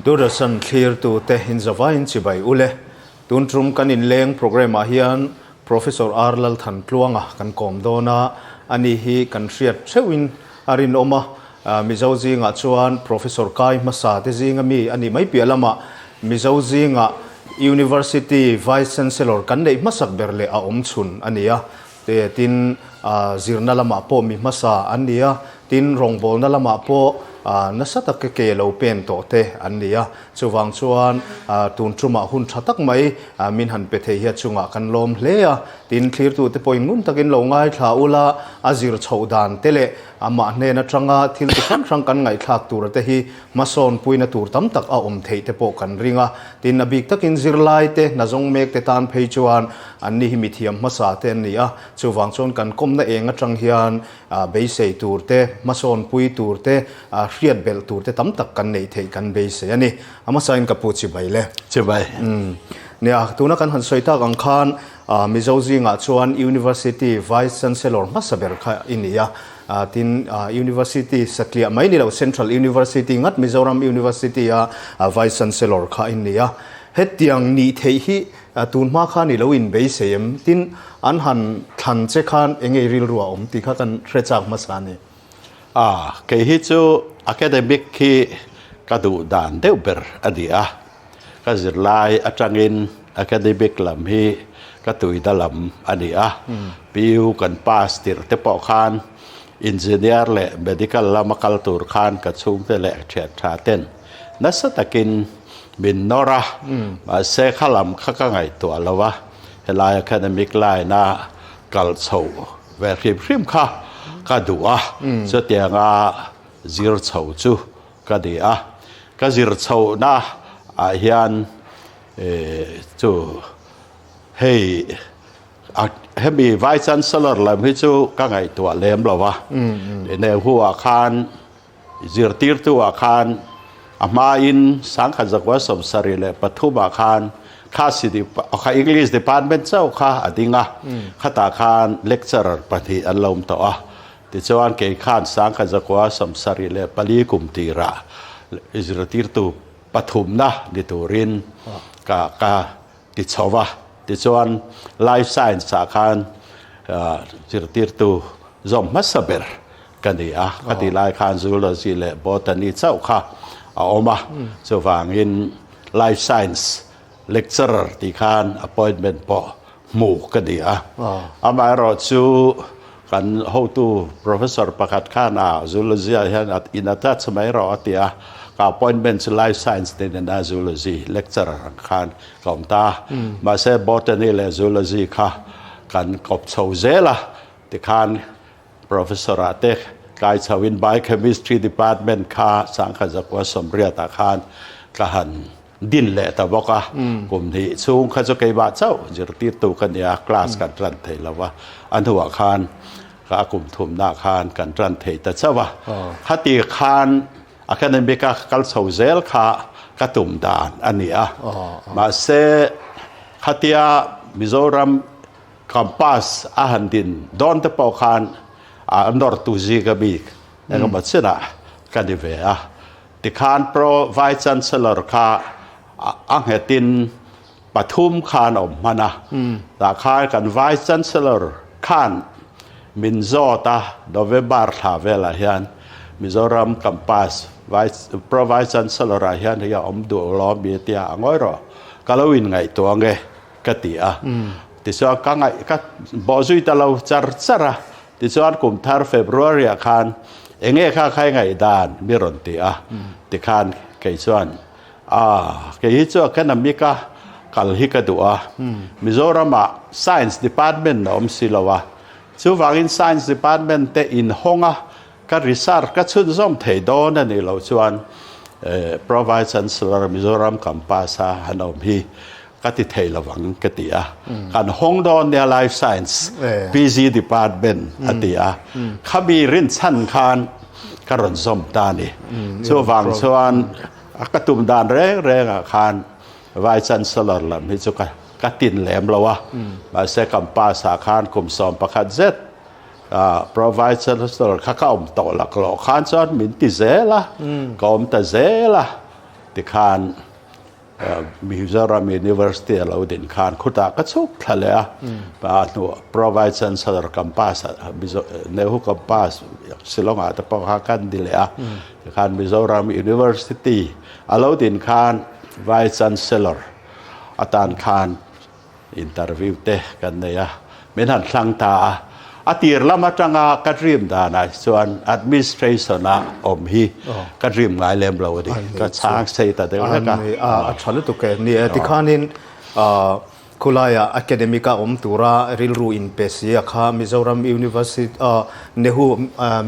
Doordarshan thlirtute inzavain chibai ule. Tun tum kan inleng programme ah hian Professor R Lalthantluanga kan kawm dawn a, ani hi kan hriat theuhin a rinawm a, Mizo zingah chuan Professor Kai hmasa te zinga mi a nih mai piah lamah Mizo zingah University Vice Chancellor kan neih hmasak ber leh a awm chhun a ni a, tin zirna lamah pawh mi hmasa an ni a, tin rawngbawlna lamah pawh nasa taka ke lo pen tawh te an ni a, chuvang chuan tun tumah hun tha tak mai min han pe thei hi a chungah kan lawm hle a, tin thlirtute pawhin ngun takin lo ngaithla ula a zir chhoh dan te leh Amah hnen atanga thil chi hrang hrang kan ngaihthlak tura te hi hmasawn puina tur tam tak a awm theih te pawh kan ring a. Tin, a bik takin zirlai te, hnazawng mek te tan phei chuan anni hi mithiam hmasa te an ni a. Chuvang chuan kan kawmna eng atang hian beisei tur te, hmasawn pui tur te, hriat belh tur te tam tak kan neih theih kan beisei a ni. A hmasain ka pu chibai le. Chibai. Nia, tuna kan han sawi tak ang khan Mizo zingah chuan University Vice Chancellor hmasa ber kha i ni a, tin University satliah mai ni lo Central University ngat Mizoram University a Vice Chancellor kha i ni a. Hetiang nih theih hi tun hma khan i lo inbeisei em? Tin, an han thlan che khan eng nge i rilru a awm tih kha kan hre chak hmasa a ni. Kei hi chu academic hi ka duh dan deuh ber a ni a. Ka zirlai atangin academic lam hi ka tuina lam a ni a, PU kan pass tirh te pawh khan engineer leh medical lama kal tur khan ka chhungte leh thian tha ten nasa takin min nawr a, mahse kha lam kha ka ngaihtuah lo a, helai academic line a kal chho ve hrim hrim kha ka duh a, chutianga zir chho chu Ka ni a, ka zir chhohna ah hian chu hei hemi Vice Chancellor lam hi chu ka ngaihtuah lem lo va, Nehu ah khan zirtirtu ah khan a hmain sangkhat zakua 73 ah khan kha kha English department chauh kha a ding a, khatah khan lecturer pahnih an lo awm tawh a. Tichuan kei khan 1974 kum tirah zirtirtu pathumna ni turin ka ka ti chho va. Tichuan Life Science ah khan zirtirtu zawm hmasa ber ka ni a. Ka tih lai khan Zoology leh Botany chauh kha a awm a. Chuvangin Life Science Lecturer tih khan appointment pawh hmu ka ni a. Amaherawhchu kan hotu Professor pakhat khan a Zoology ah hian in attach mai rawh a ti a, ka appointment chu Life Science te nena Zoology lecturer ang khan ka awm ta a. Mahse Botany leh Zoology kha kan kawp chho zel a, tikhan Professor ah te kai chho in Biochemistry department kha 1980 ah khan ka han din leh ta bawk a, kum hnih chhung kha chu keimah chauh zirtirtu ka nia, class kan tan thei lo va, a hnuah khan ka kum thumna khan kan tan thei ta chauh a, khati khan academic a kal chho zel kha ka tum dan a ni a, mahse khatia Mizoram campus a han din dawn te pawh khan a nawrtu zing a bik engemaw chinah ka ni ve a. Tikhan Pro Vice Chancellor kha a nghetin pathum khan a awm hman a, tah khan kan Vice Chancellor khan min zawt a, November thla velah hian Mizoram Campus Vice Pro Vice Chancellor ah hian hei a awm duh lo ami a tia, a ngawi rawh, ka lo inngaihtuah ange ka ti a. Tichuan ka ngaih ka bawhzui ta lo char char a. Tichuan kum thar February ah khan enge kha khai ngaihdan mi rawn ti a, tikhan kei chuan ah kei hi chu academic a kal hi ka duh a, Mizoram ah Science Department a awm si lo a, chuvangin Science Department te inhawng a ka research ka chhunzawm thei dawn a nih loh chuan Pro Vice Chancellor Mizoram Campus a han awm hi Ka ti thei lo ang ka ti a, kan hawng dawn nia Life Science PG Department a ti a, khami rinchhan khan ka rawn zawm ta a ni. Chuvang chuan ka tum dan reng rengah khan Vice Chancellor lam hi chu ka tin lem lo a, mahse campus ah khan kum 11 zet Pro Vice Chancellor kha ka awm tawh laklawh khan chuan min ti zel a, ka awm ta zel a. Tikhan Mizoram University a lo din khan khutah ka chhuk thla leh a, a hnuah Pro Vice Chancellor campus ah Nehu campus Shillong ah te pawh kha kan ni leh a, tikhan Mizoram University a lo din khan Vice Chancellor atan khan Interview te kan nei a, min han hlang ta a. A tir lam atanga ka dream danah chuan administration a awm hi ka dream ngai lem lo a ni. Ka chhang sei ta deuh hlek a. A tha lutuk e. Ni e, tikhanin khulaiah academic a awm tura rilru inpe si a kha Mizoram University, Nehu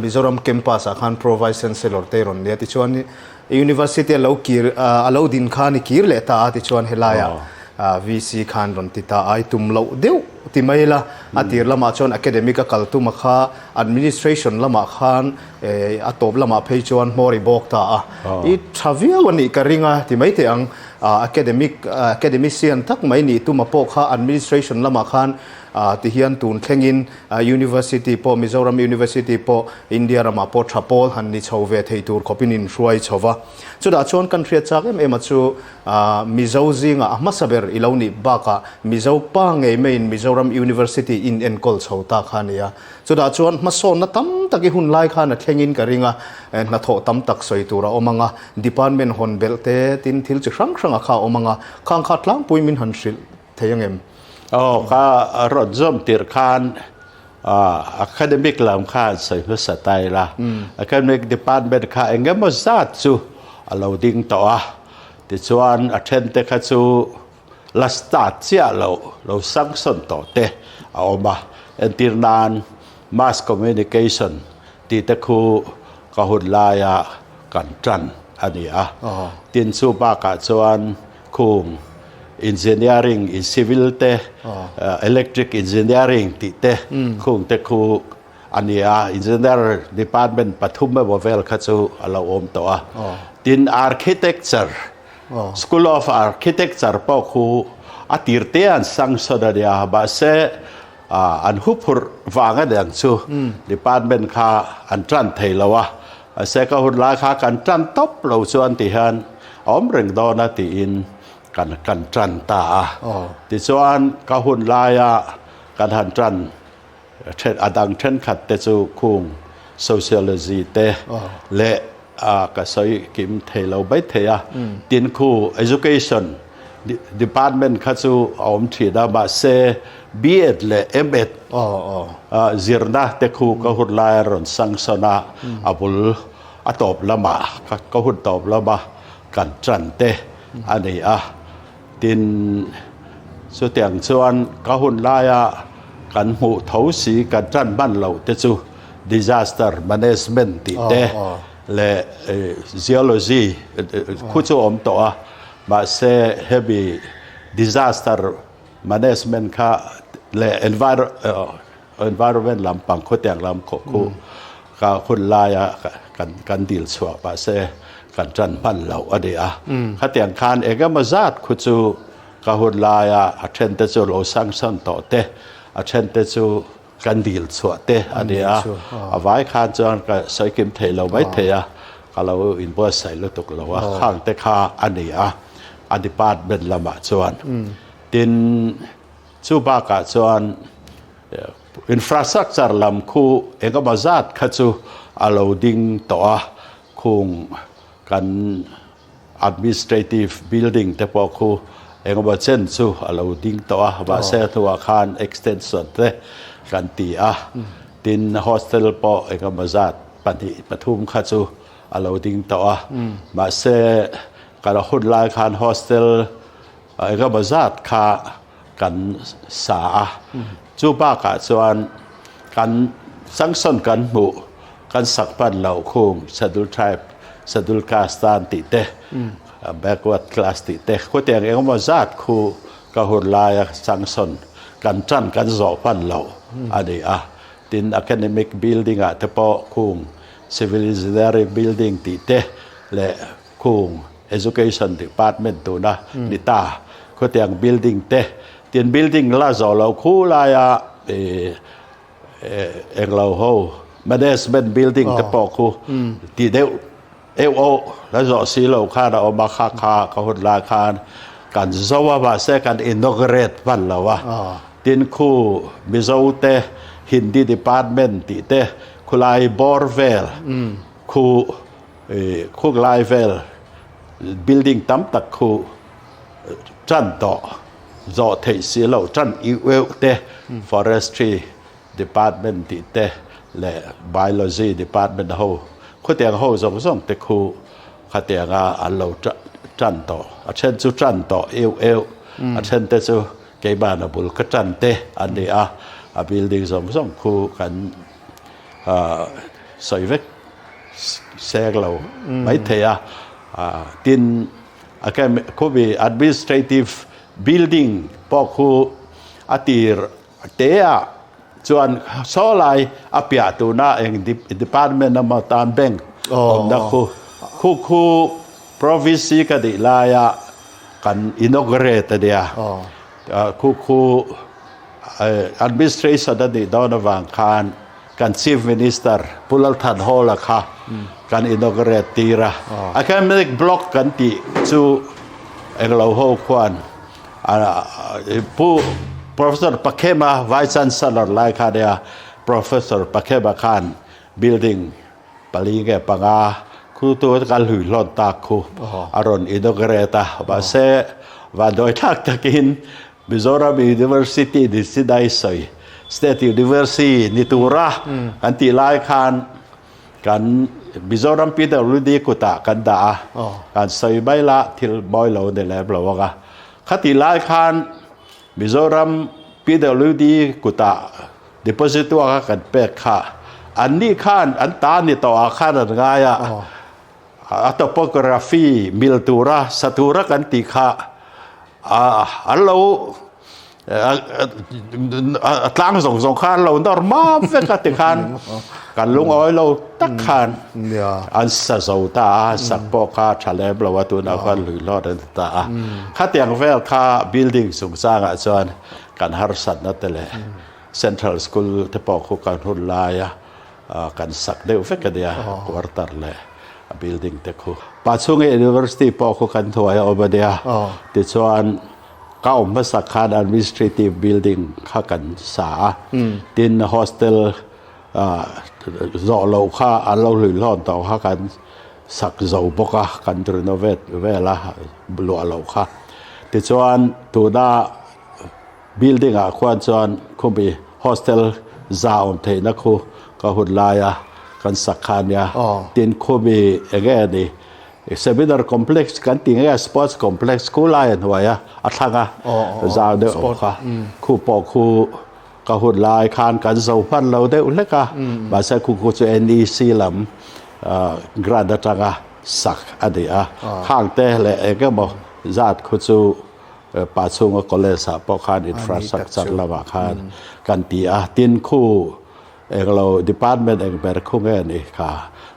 Mizoram campus ah khan Pro Vice Chancellor te rawn nia. Tichuan University a lo kir a lo din khan i kir leh ta a tichuan helaiah VC khan rawn ti ta a, i tum loh deuh ti mai ila a tir lamah chuan academic a kal tum a kha administration lamah khan a tawp lamah phei chuan hmawr i bawk ta a, i tha viau a nih ka ring a ti mai teh ang academic academician tak mai nih tuma pawh kha administration lamah khan tihian tun thlengin University pawh Mizoram University pawh India ramah pawh tha pawl han ni chho ve thei tur khawpin in hruai chho va. Chutah chuan kan hriat chak em em a chu Mizo zingah a hmasa ber i lo nih bakah Mizo pa ngei maiin Mizoram University in enkawl chho ta kha a ni a. Chutah chuan hmasawnna tam tak i hun lai khan a thlengin ka ring a, hnathawh tam tak sawi tur a awm ang a, department hawn belh te tin thil chi hrang hrang a kha a awm ang a, khang kha tlangpui min han hrilh thei ang em? Aw, ka rawn zawm tirh khan academic lam kha an sawi hmasa ta ila, academic department kha eng emaw zat chu a lo ding tawh a, tichuan a then te kha chu la start chiah lo, lo sanction tawh te a awm a, entir nan mass communication tih te khu ka hun laia kan tan a ni a, tin chu bakah chuan Khung engineering in civil te, electric engineering tih te khung te khu a ni a, engineer department pathum emaw vel kha chu a lo awm tawh a. Tin architecture, school of architecture pawh khu a tir te an sanction a nia, mahse an huphurh vang a niang chu department kha an tan thei lo a, mahse ka hun lai kha kan tan tawp lo chuan ti hian a awm reng dawn a tiin kan kan tan ta a. Tichuan ka hun laia kan han tan then a dang thenkhat te chu khung sociology te leh a ka sawi kim thei lo mai thei a. Tin khu education department kha chu a awm thin a mahse B.Ed leh M.Ed zirna te khu ka hun laia rawn sanction a a bul A tawp lamah ka hun tawp lama kan tan te a ni a, tin chutiang chuan ka hun laia kan hmuh tho si kan tan hman loh te chu disaster management tih te leh geology khu chu awm tawh a, mahse hemi disaster management kha leh Environment lampang khawtiang lam khawh khu ka hun laia kan kan dil chhuah mahse kan tan hman loh a ni a. Khatiang khan eng emaw zat khu chu ka hun laia a then te chu lo sanction tawh te, a then te chu kan dil chhuah te a ni a. A vai khan chuan ka sawi kim thei lo mai thei a, ka lo inbuatsaih lutuk lo a, khang te kha a ni a, a department lamah chuan. Tin. Chu bakah chuan infrastructure lam khu engemaw zat kha chu a lo ding tawh a, khung kan administrative building te pawh khu engemaw chen chu a lo ding tawh a, mahse hnuah khan extension te kan ti a, tin hostel pawh engemaw zat pahnih pathum kha chu a lo ding tawh a, mahse kan hun lai khan hostel Engemaw zat kha kan sa a, chu bakah chuan kan sanction kan hmuh kan sak hman loh khung schedule tribe, schedule caste tan tih te, backward class tih te khutiang engemaw zat khu ka hun laia sanction kan tan kan zawh hman loh a ni a. Tin academic building ah te pawh khung civil engineering building tih te leh Khung Education Department tuna ni ta khawtiang building te tin building la zawh loh khu laia englo ho management building te pawh khu tih deuh Eu oh la zawh si lo khan a awm a, kha kha ka hun lai khan kan zo a mahse kan inaugurate hman lo a. Tin khu Mizo te Hindi department tih te khulai bawr vel khu khuklai vel building tam tak khu tan tawh zawh theih si lo tan iuh euh te forestry department tih te leh biology department ho khutiang ho zawng zawng te khu khatianga an lo tan tawh a then chu tan tawh eu eu a then te chu keimahna bul ka tan te an ni a a building zawng zawng khu kan sawi vek seng lo mai thei a tin khumi administrative building pawh khu a tir te ah chuan saw lai a piah tuna eng department emaw tan bank awmna khu khu khu province ka nih laia kan inaugurate a nia khu khu administration a nih dawn avang khan kan chief minister Pu Lalthanhawla kha kan inaugurate tir a academic block kan tih chu englo ho khuan Pu Professor Pakhema Vice Chancellor lai kha nia Professor Pakhema khan building pali nge panga khu tu kan hlui hlawn tak khu a rawn inaugurate a mahse vanduai thlak takin Mizoram University ni si dai sawi State University ni tura kan tih lai khan Kan Mizoram PWD kutah kan dah a, kan sawi mai la thil mawi lo ni lem lo ang a. Khatih lai khan Mizoram PWD kutah deposit uak a kan pek kha an nih khan an ta ni tawh ah khan an ngai a, a topography mil tura sa tura kan tih kha an lo a tlang zawng zawng khan lo nawr mam vek a tikhan kan lungawi lo tak khan an sa zo ta a sak pawh kha tha lem lo a tunah khan lui hlawt an ti ta a khatiang vel kha building chungchangah chuan kan harsatna te leh central school te pawh khu kan hun laia kan sak deuh vek a nia quarter leh a building te khu Pachhunga University pawh khu kan thuai a awm a nia tichuan Ka awm hmasak khan administrative building kha kan sa a, tin hostel zawh loh kha an lo hlui hlawn tawh kha kan sak zo bawk a, kan renovate vel a luah loh kha. Tichuan tuna building ah khuan chuan khumi hostel za awm theihna khu ka hun laia kan sak kha ania, tin khumi eng nge ni Seminar complex kan ti nge a sports complex khu lai a hnuai a a thlang a zau deuh awm kha khu pawh khu ka hun lai khan kan zo hman lo deuh hlek a mahse khu khu chu NEC lam grant atanga sak a ni a khang te leh eng emaw zat khu chu pa chhunga college ah pawh khan infrastructure lamah khan kan ti a tin khu Englo department eng ber khu nge ni kha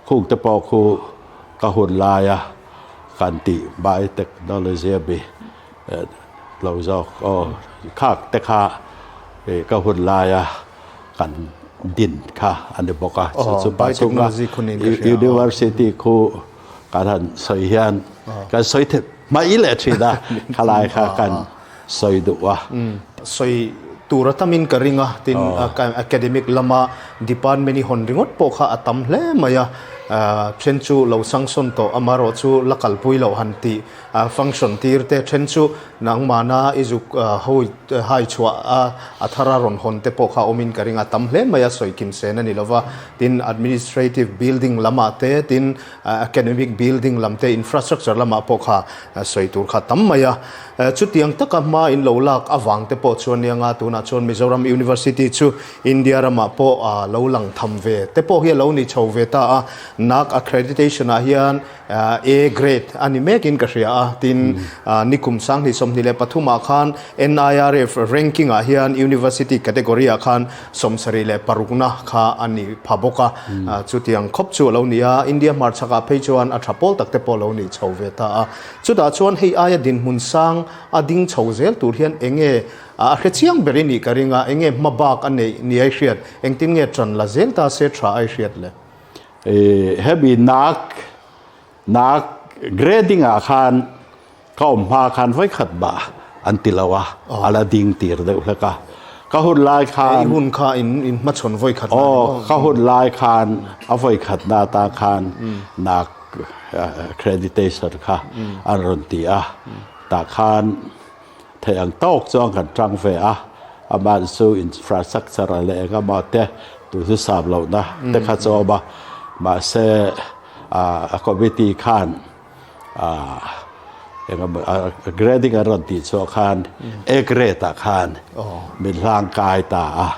khung te pawh khu ka hun laia kan tih by technology a bi lo zawk aw khak te kha ka hun laia kan din kha a ni bawk a chu chu pa chhunga university khu kan han sawi hian kan sawi theih mai leh thin a khalai kha kan sawi duh a. Sawi tur a tamin ka ring a, tin academic lama department i hawn ringawt pawh kha a tam hle mai a, then chu lo sanction tawh amaherawh chu la kalpui loh han tih function tir te, then chu nangmahna i zuk hawi hai chhuah a a thara rawn hawn te pawh kha awmin ka ring a, tam hle mai a sawi kim sen a ni lova, tin administrative building lamah te, tin academic building lam te infrastructure lamah pawh kha sawi tur kha tam mai a. Chutiang taka hma in lo lak avang te pawh chuan nia tunah chuan Mizoram University chu India ramah pawh lo lang tham ve te pawh hi a lo ni chho ve ta a. NAAC accreditation ah hian A grade a ni mekin ka hria a, tin nikum 2023 ah khan NIRF ranking ah hian University category ah khan 76 na kha a ni pha bawk a. Chutiang khawp chu a lo ni a, India hmarchhak ah phei chuan a tha pawl tak te pawh a lo ni chho ve ta a. Chutah chuan hei aia dinhmun sang a ding chho zel tur hian enge a hre chiang ber i nih ka ring a, enge hma bak a neih ni ai hriat, engtin nge ṭan la zel ta se ṭha ai hriat le? Hemi nak Nak grading ah khan ka awm hma khan vawikhat mah an ti lo a, a la ding tir deuh hlek a. Ka hun lai khan. I hun kha in in hmachhawn vawikhat na ni maw? Aw, ka hun lai khan a vawikhat na atan khan nak accreditation kha an rawn ti a, tah khan Theih ang tawk chuan kan tang ve a, amah chu infrastructure leh eng emaw te duhthusam lohna te kha chu a awm a, mahse a committee khan eng emaw grading an rawn tih chhuah khan A grade ah khan min hlang kai ta a,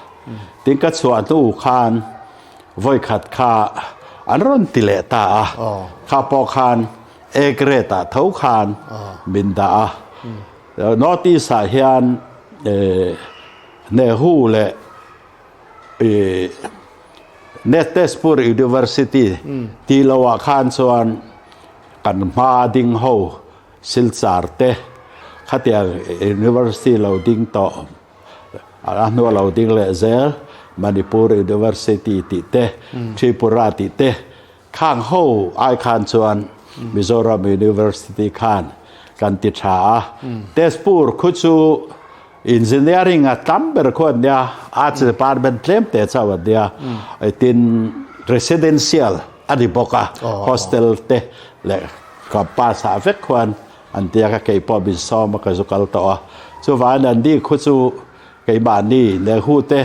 tin ka chhuah hnu khan vawi khat kha an rawn ti leh ta a, kha pawh khan A grade ah tho khan min dah a. North East ah hian Nehu leh Tezpur University tih loh ah khan chuan kan hma ding ho Silchar te khatiang University lo ding tawh a hnua lo ding leh zel Manipur University tih te Tripura tih te Khang ho ai khan chuan Mizoram University khan kan ti tha a, Tezpur khu chu Engineering a tam ber khu an nia, Arts department tlem te chauh an nia, tin Residential a ni bawk a, hostel te leh campus ah vek khuan an tia ka kei pawh min sawm a ka zu kal tawh a, chuvangin an ni khu chu Keimahni Nehu te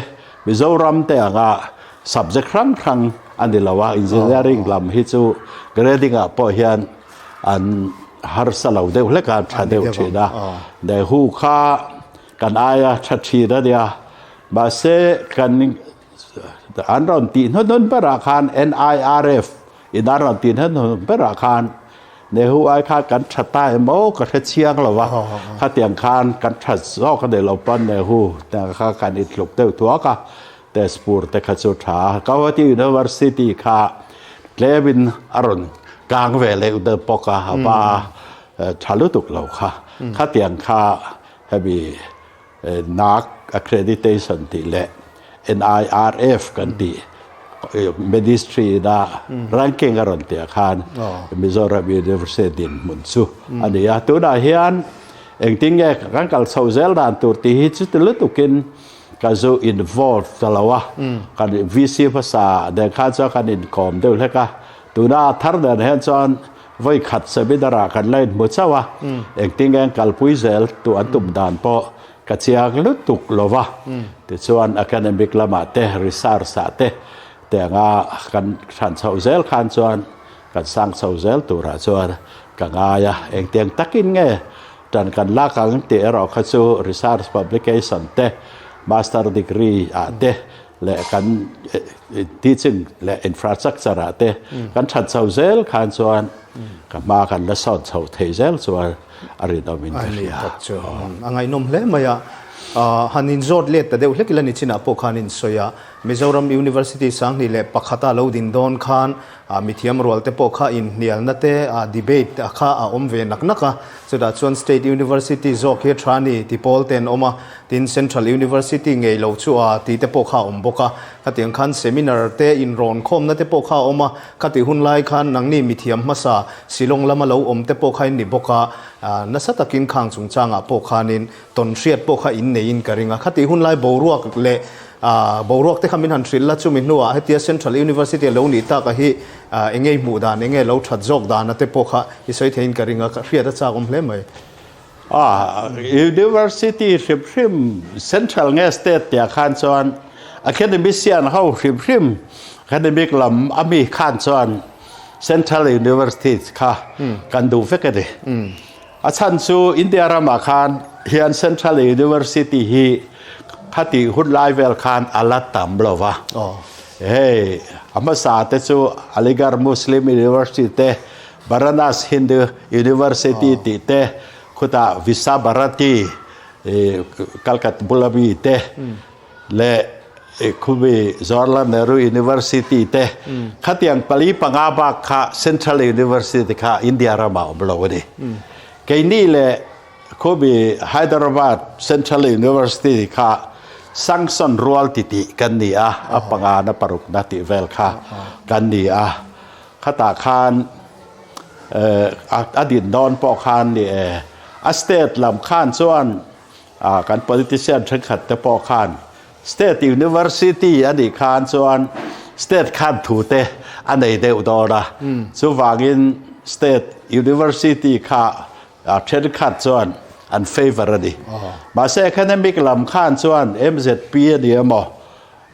Mizoram te anga subject hrang hrang a ni lo a, engineering lam hi chu grading ah pawh hian an harsa lo deuh hlek a, an tha deuh thin a. Nehu kha kan aia tha thin a nia, mahse kan an rawn tih hnuhnun berah khan NIRF In a rawn tih hnuhnun berah khan Nehu ai khan kan tha ta em aw ka hre chiang lo va, khatiang khan kan tha zawk a ni lo pawn Nehu te kha kan intluk deuh thuak a, Tezpur te kha chu tha a. Guwahati University kha tlemin a rawn kang ve leh deuh bawk a, a va tha lutuk lo kha. Khatiang kha hemi NAAC accreditation tih leh NIRF kan tih Ministry ina ranking a rawn tih ah khan Mizoram University dinhmun chu a ni a. Tunah hian engtin nge kan kal chho zel dan tur tih hi chuti lutukin ka zu involve ta lo a. Kan VC hmasa nen khan chuan kan inkawm deuh hlek a. Tuna a thar nen hian chuan Vawi khat seminar ah kan la inhmu chauh a, engtin nge an kalpui zel tu an tum dan pawh ka chiang lutuk lo va. Tichuan academic lamah te, research ah te tianga kan hran chhoh zel khan chuan kan sang chho zel turah chuan ka ngai a. Engtiang takin nge tan kan lak ang tih erawh kha chu research publication te, master degree ah te leh kan teaching leh infrastructure ah te kan that chho zel khan chuan ka hma kan la sawn chho thei zel chuan a rinawm in ka hria. A ngaihnawm hle mai a, han inzawt let ta deuh hlek ila ni chinah pawh khan insawi a, Mizoram University 21 a lo din dawn khan mithiam rual te pawh kha inhnialna te debate kha a awm ve nak nak a, chutah chuan State University zawk hi a tha a ni ti pawl te an awm a, Tin, Central University ngei lo chu a tih te pawh kha a awm bawk a. Khatiang khan seminar te, inrawnkhawmna te pawh kha a awm a. Khatih hun lai khan nangni mithiam hmasa Shillong lama lo awm te pawh kha in ni bawk a. Nasa takin khang chungchangah pawh khanin tawnhriat pawh kha in neiin ka ring a. Khatih hun lai boruak leh boruak te kha min han hrilh la, chumi hnuah hetia Central University a lo nih taka hi eng nge i hmuh dan, eng nge lo that zawk dana te pawh kha i sawi theiin ka ring a, ka hriat a chak awm hle mai. University hrim hrim Central nge State tia khan chuan academician ho hrim hrim academic lam a mi khan chuan Central University kha kan duh vek a ni. A chhan chu India ramah khan hian Central University hi khati hun lai vel khan a la tam lo va. Hei a hmasa te chu Aligarh Muslim University te Baranas Hindu University tih te, khutah Visa Bharati Calcutta bula mi te leh khumi Jawaharlal Nehru University te khatiang pali panga bak kha Central University kha India ramah awm lo a ni. Keini leh khumi Hyderabad Central University kha sanction rual titih kan ni a, a panga na parukna tih vel kha kan ni a. Khatah khan A din dawn pawh khan ni e, a state lam khan chuan kan politician thenkhat te pawh khan state university a nih khan chuan state khan thu te a nei deuh dawn a, chuvangin state university kha thenkhat chuan an favour a ni. Mahse academic lam khan chuan MZP a ni emaw,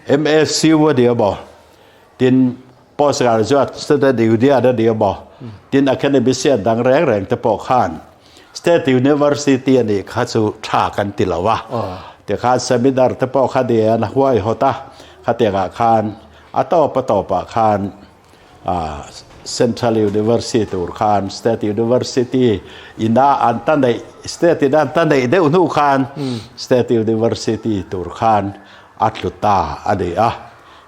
MSU a ni emaw, tin Postgraduate Student Union a ni emaw, tin academician dang reng reng te pawh khan State University a nih kha chu tha kan ti lo a. Tikhan seminar te pawh kha ni an huaihawt a, khatiangah khan a tawp a tawpah khan Central University tur khan State University ina an ta neih, State ina an ta neih deuh hnu khan State University tur khan a tlu ta a ni a.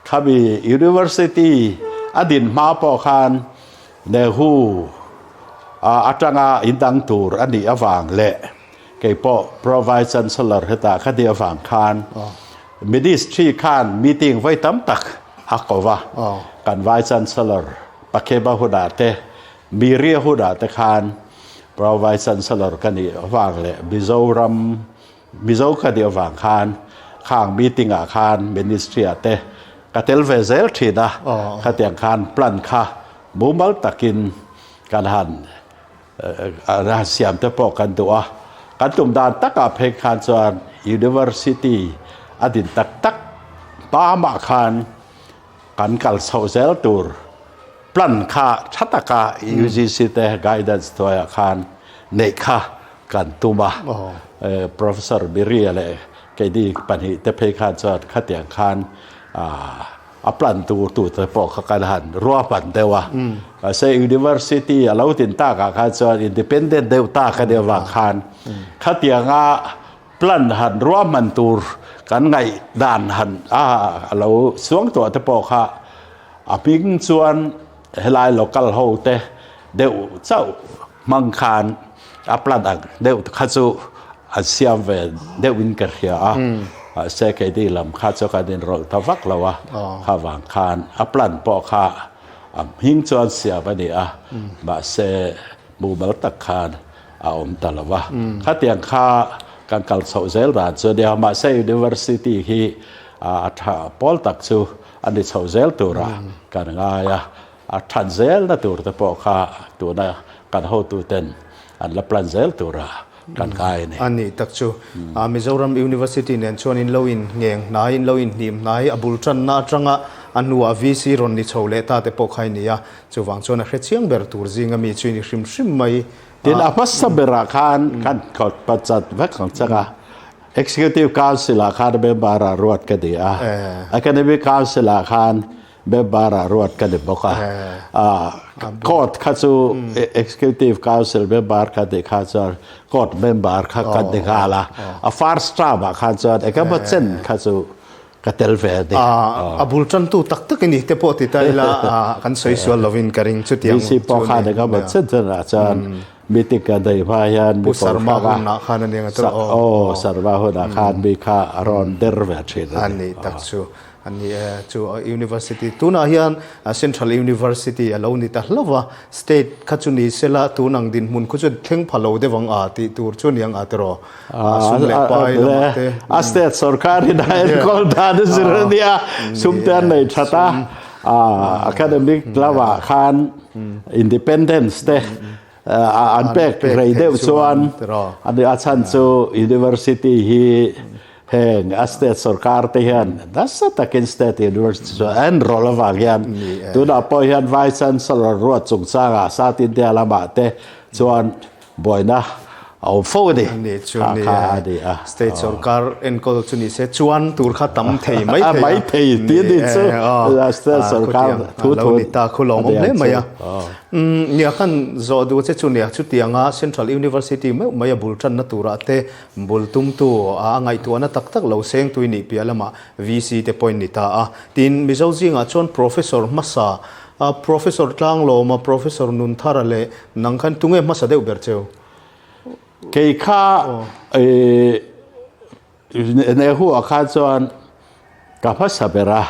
Khami University a din hma pawh khan Nehu atanga indang tur a nih avang leh kei pawh Pro Vice Chancellor hetah ka nih avang khan Ministry khan meeting vawi tam tak a ko va. Kan Vice Chancellor Pakhema hunah te, Miria hunah te khan Pro Vice Chancellor ka nih avang leh Mizoram Mizo ka nih avang khan khang meeting ah khan ministry ah te ka tel ve zel thin a, khatiang khan plan kha mumal takin kan han han siam te pawh kan duh a, kan tum dan takah phei khan chuan university a din tak tak hmamah khan kan kal chhoh zel tur plan kha tha taka UGC te guidance hnuaiah khan neih kha kan tum a. Professor Biria leh keini pahnih te phei khan chuan khatiang khan a plan tur tur te pawh kha kan han ruahman deuh a. Mahse university a lo tin takah khan chuan independent deuh tak a nih avang khan khatianga Plan han ruahman tur kan ngaih dan han a lo suang tuah te pawh kha a hming chuan helai local ho te deuh chauh hmang khan a plan ang deuh kha chu an siam ve deuh in ka hria a, mahse keini lam kha chu kan inrawlh ta vak lo a, kha vang khan a plan pawh kha a hming chuan siam a ni a, mahse mumal tak khan a awm ta lo va. Khatiang kha kan kal chhoh zel dan chu a nia. Mahse University hi a tha pawl tak chu a ni chhoh zel tura kan ngai a. A that zelna tur te pawh kha tuna kan hotuten an la plan zel tura kan ngai a ni. A nih tak chu. Mizoram University nen chuan in lo in ngheng hnai, in lo in hnim hnai, a bul tanna atanga a hnuah VC rawn ni chho leh ta te pawh kha i ni a. Chuvang chuan a hre chiang ber tur zinga mi chu i ni hrim hrim mai. Tin, a hmasa berah khan kan pachat vek ang chang a, Executive Council ah khan member ah ruat ka ni a, Academic Council ah khan member ah ruat ka ni bawk a. Court kha chu Executive Council member ka nih kha chuan Court member kha kan ni nghal a, a first term ah khan chuan engemaw chen kha chu Ka tel ve a ni. A bul tantu tak tak i ni te pawh ti ta ila kan sawi sual lovin ka ring chutiang chu ni. VC pawh khan eng emaw chen chen ah chuan meeting kan neih hma hian mi Pu Sarma hunah khan a ni ang a tawh. Aw Sarma hunah khan mi kha a rawn der ve thin a ni. A ni tak chu a ni e. Chu University tunah hian Central University a lo ni ta hlauh va, State kha chu ni sela tun ang dinhmun khu chu thleng pha lo deuh ang a tih tur chu a ni ang a tiraw. sum leh pai lamah te. A state sorkar in a enkawl dan a zir a nia, sum te an nei that a, academic lamah khan independence te an pek rei deuh chuan a chhan chu university hi heng a state sorkar te hian nasa takin state university chu an enroll avang hian tunah pawh hian vice chancellor ruat chungchangah South India lamah te chuan Buaina a awm fo a ni. A ni chu ni e. State sorkar enkawl chu ni se chuan tur kha tam thei mai thei a. Mai thei tih a ni chu. State sorkar thu thu. Lo ni ta khu lawm awm hle mai a. Nia khan zawh duh che chu nia chutianga Central University meuh mai a bul tanna turah te bul tumtu a ngaihtuahna tak tak lo seng tui nih piah lamah VC te pawhin ni ta a. Tin Mizo zingah chuan Professor hmasa Professor Tlanglawma, Professor Nunthara leh nang khan tunge hmasa deuh ber cheu? Kei kha Nehu ah khan chuan ka hmasa ber a.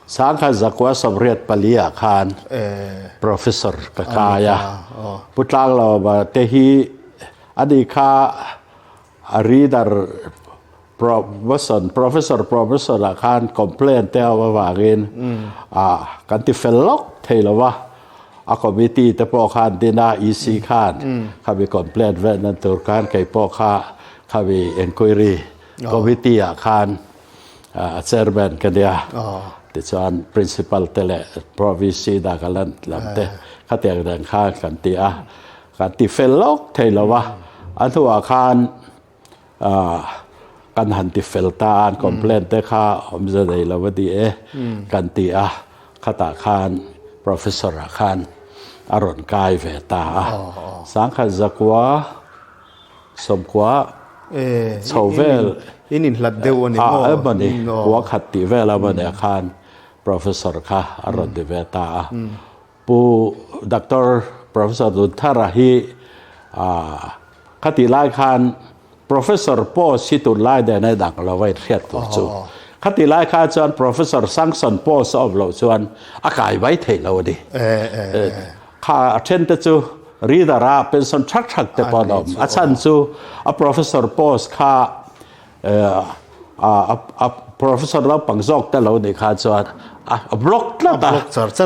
1984 ah khan Professor ka kai a, Pu Tlanglawma te hi ani kha a reader promotion, Professor promotion ah khan complaint te a awm avangin kan ti fel lawk thei lo va, a committee te pawh khan din a, EC khan khami complaint vel nan tur khan kei pawh kha khami enquiry committee ah khan a chairman ka nia tichuan principal te leh pro VC Nagaland lam te khatiang nen khan kan ti a kan ti fel lawk thei lo a a hnuah khan kan han ti fel ta a an complaint te kha awmze nei lo a ni e kan ti a khatah khan professor ah khan a rawn kai ve ta a sangkhat zakua Sawmkua chho vel in inhlat deuh a ni maw? A emaw ni, kua khat tih vel a emaw khan Professor kha a rawn ti ve ta a. Pu Doctor Professor Dunthara hi khatih lai khan Professor post hi tunlai nen a inang lo a inhriat tur chu. Khatih lai khan chuan Professor sanction post a awm loh chuan a kai mai theih lo a ni. Kha a then te chu reader a pension thak thak te pawh an awm. A chhan chu a professor post kha a professor naupang zawk te lo nih kha chuan a block tlat a.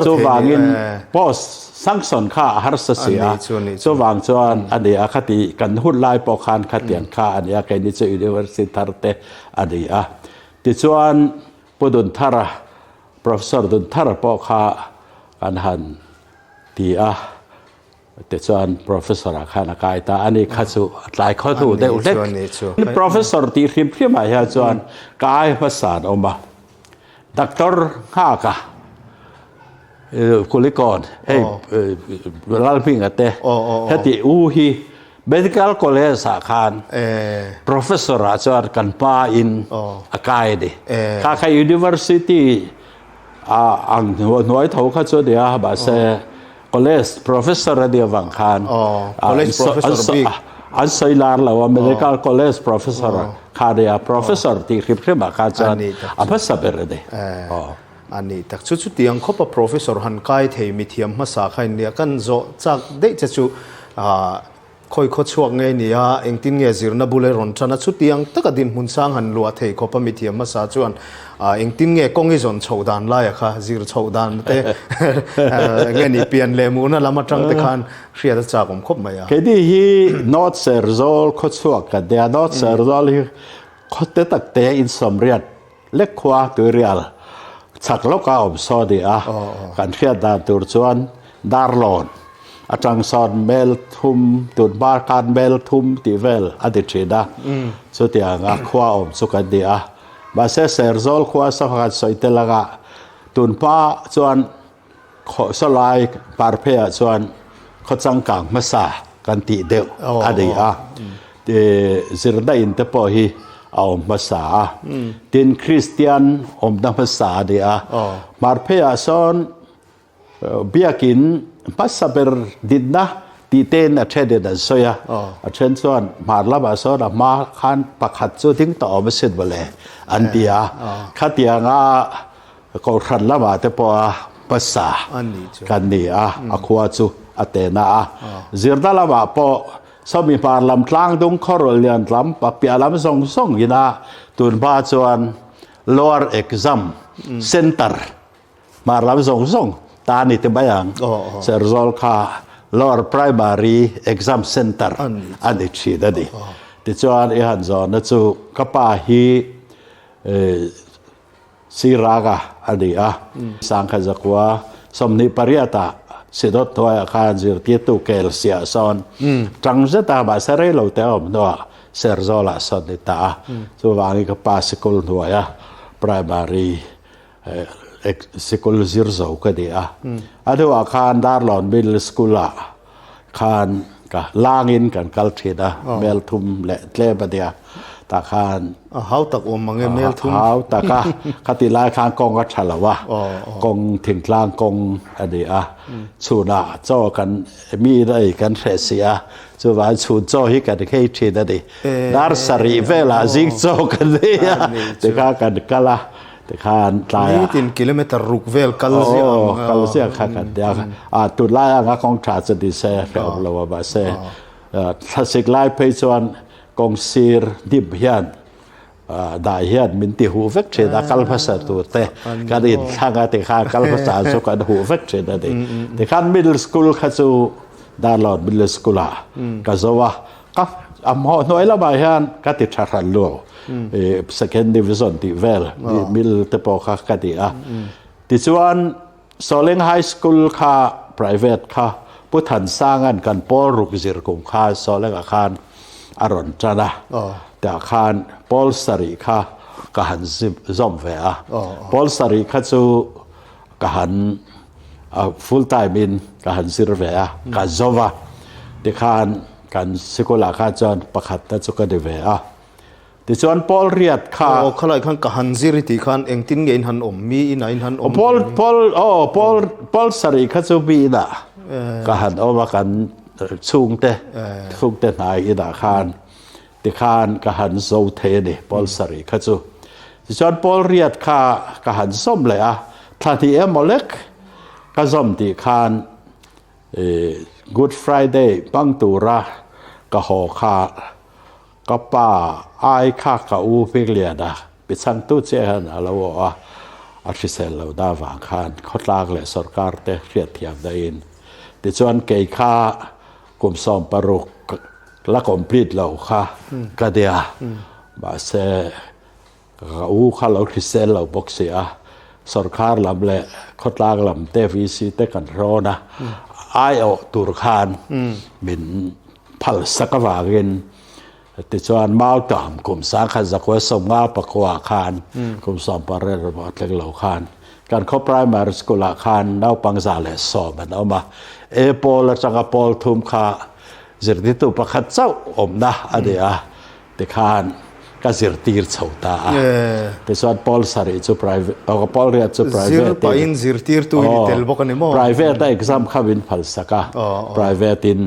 Chuvangin post sanction kha a harsa si a. Chuvang chuan a ni a khati kan hun lai pawh khan khatiang kha a ni a keini chu university thar te a ni a. Tichuan Pu Dunthara Professor Dunthara pawh kha kan han ti a, tichuan Professor ah khan a kai ta a ni kha chu a tlai khaw hnu deuh hlek. Professor tih hrim hrim ah hian chuan ka ai hmasa an awm a, Doctor Nghaka Kulikawn hei Lalhminga te heti u hi Medical College ah khan Professor ah chuan kan pa in a kai a ni. Kha kha University ang hnuai tho kha chu a nia mahse College Professor a nih avang khan an sawi lar lo a Medical College Professor kha a nia Professor tih hrim hrim ah khan chuan a hmasa ber a ni. A ni tak chu chutiang khawpa Professor han kai thei mithiam hmasa kha in nia kan zawh chak daih che chu khawi khaw chhuak nge nia engtin nge zirna bul e rawn tan a chutiang taka dinhmun sang han luah thei khawpa mithiam hmasa chuan engtin nge kawng i zawn chhoh dan laia kha zir chhoh dan te nge ni pian leh muhna lam atang te khan hriat a chak awm khawp mai a. Keini hi North Serzawl khaw chhuak kan nia, North Serzawl hi khaw te tak te insawmriat Lek khua tuirial chak lawka awm saw ni a, kan hriat dan tur chuan Darlawn atang sawn mel thum tun hma khan mel thum tih vel a ni thin a, chutianga khua awm chu kan ni a. Mahse Serzawl khua sangha kan sawi tel anga tun hma chuan Khawhsawlai Parpheiah chuan khaw changkang hmasa kan tih deuh a ni a, zirna in te pawh hi a awm hmasa a, tin Kristian awmna hmasa a ni a. Parpheiah sawn biakin hmasa ber dinna tih tein a thenin an sawi a, a then chuan hmar lamah sawn a hma khan pakhat chu ding tawh awm asin mawle an ti a, khatianga Kohhran lamah te pawh a hmasa kan ni a, a khua chu a te na a. Zirna lamah pawh sawmi hmar lam tlang dung khawrawl lian lam piah lam zawng zawng ina tun hma chuan lower exam center hmar lam zawng zawng ta ni te mai ang. Serzawl kha lower primary exam center a ni thin a ni. Tichuan i han zawhna chu ka pa hi Siraga a ni a. Sangkha zakua 28 ah Synod hnuaiah khan zirtirtu kel siah sawn tang zet a, mahse rei lo te a awm hnuah Serzawlah sawn ni ta a. Chuvangin ka pa sikul hnuaia primary sikul zir zo ka ni a. A hnuah khan Darlawn Middle School ah khan ka langin kan kal thin a, mel thum leh tlem a nia tah khan. A hau tak awm mang e mel thum. A hau tak a, khati lai khan kawng a tha lo a, kawng thingtlang kawng a ni a, chhunah chaw kan mi in a ei kan hreh si a, chuvangin chhun chaw hi kan nghei thin a ni. Dar sarih velah zing chaw kan ei a, tikha kan kal a. Tikhan tlaiah. Nitin kilometer ruk vel kal ziah ang. Aw, kal ziah kha kan ti a. A tunlai anga kawng tha chu ni se hrehawm lo a mahse thlasik lai phei chuan kawng sir dim hian dai hian min ti huh vek thin a, kal hmasa tur te kan inthlang a tikhan kal hmasa chu kan huh vek thin a ni. Tikhan middle school kha chu Darlawn middle school ah ka zo a, Ka a hnuai lamah hian ka ti tha hran lo. Second division tih vel mil te pawh kha ka ti a. Tichuan Sawleng High School kha private kha Pu Thansanga'n kan pawl ruk zir kum kha Sawlengah khan a rawn tan a. Tah khan pawl sarih kha ka han zawm ve a. Pawl sarih kha chu ka han full time in ka han zir ve a, ka zo va, tikhan kan sikul ah khan chuan pakhat te chu ka ni ve a, tichuan pawl riat kha. Aw khalai khan ka han zir i tih khan engtin nge in han awm, mi inah in han awm. Pawl pawl aw pawl pawl sarih kha chu mi inah ka han awm a, kan chhungte chhungte hnai inah khan Tikhan ka han zo thei a ni, Pawl sarih kha chu. Tichuan Pawl riat kha ka han zawm leh a, thla hnih emaw lek ka zawm tih khan Good Friday hmang tura ka haw kha ka pa ai kha ka u Hmingliana pi chhangtu chiah hian a lo awh a, a hrisel lo da vang khan khawtlang leh sorkar te hriatthiam dahin. Tichuan kei kha kum 16 La complete lo kha ka nia, mahse ka u kha lo hrisel lo bawk si a, sorkar lam leh khawtlang lam te VC te kan hrawn a, aiawh tur khan min phal sak avangin tichuan Mautam kum sangkhat zakua sawmnga pakua khan kum sawmpariat emaw a thleng lo khan kan khaw primary school ah khan naupang 110 an awm a, A pawl atanga pawl thum kha Zirtirtu pakhat chauh awmna a ni a, tikhan ka zirtir chho ta a. Tichuan Pawl sarih chu private, aw Pawl riat chu private in. Zir pahin zirtirtu i ni tel bawk a ni maw? Private a exam kha min phal sak a, private in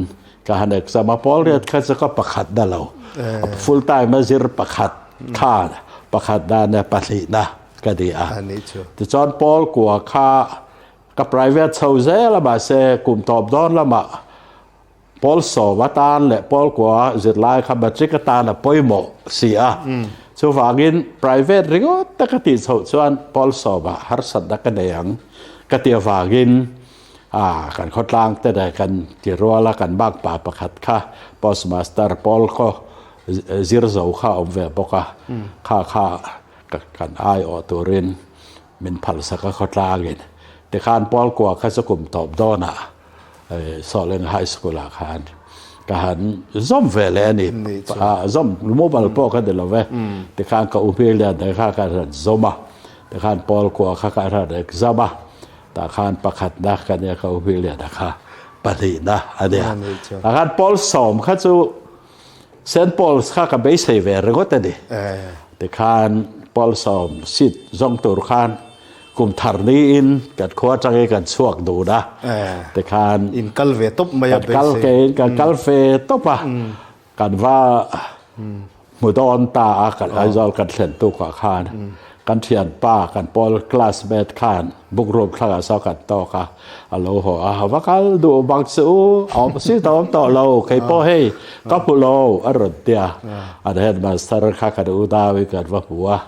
ka han exam a, Pawl riat kha chu ka pakhat na lo, full time a zir pakhat kha pakhat na nia pahnihna ka ni a. Tichuan Pawl kua kha ka private chho zel a mahse kum tawp dawn lamah Pawl sawm atan leh pawl kua zirlai kha matric atan a pawimawh si a. Chuvangin private ringawt te ka tih chhoh chuan pawl sawmah harsatna ka nei ang ka ti avangin kan khawtlang te leh kan ti ruala kan makpa pakhat kha postmaster pawl khaw zir zo kha a awm ve bawk a, kha kha kan aiawh turin min phalsak a khawtlangin. Tikhan pawl kua kha chu kum tawp dawnah Sawleng High School ah khan ka han zawm ve leh a ni. Zawm mobile pawh ka ni lo ve. Tikhan ka u hmel lian te kha ka han zawm a. Tikhan pawl kua kha ka han exam a. Tah khan pakhatna ka nia ka u hmel lian a kha pahnihna a nia. Tah khan pawl sawm kha chu Saint Paul's kha ka beisei ve ringawt a ni. Tikhan Paul sawm seat zawng tur khan kum thar niin kan khua atangin kan chhuak dun a. Tikhan In kal ve tawp mai a beisei. Kan kal keiin kan kal ve tawp a. Kan va hmu dawn ta a, kan Aizawl kan thlen tukah khan kan thianpa kan pawl classmate khan Book room thlangah saw kan tawk a, a lo haw a, va kal duh bang chu a awm si ta awm tawh lo, kei pawh hei ka hmu lo a rawn ti a, an headmaster kha kan unauin kan va hmu a,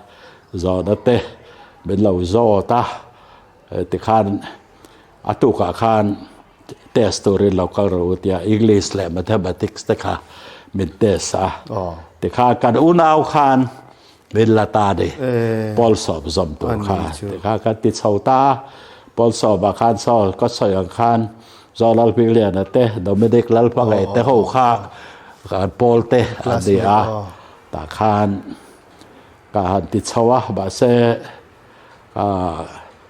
zawhna te min lo zawt a, tikhan a tukah khan test turin lo kal rawh u tia English leh Mathematics te kha min test a, tikhan kan unau khan Min la ta ni. Pawl sawm zawm tur kha ti kha kan ti chho ta a. Pawl sawmah khan saw ka sawi ang khan Zawlal Hmingliana te, Dominic Lalhmangaih te ho kha kan pawl te an ni a. Tah khan ka han ti chho a, mahse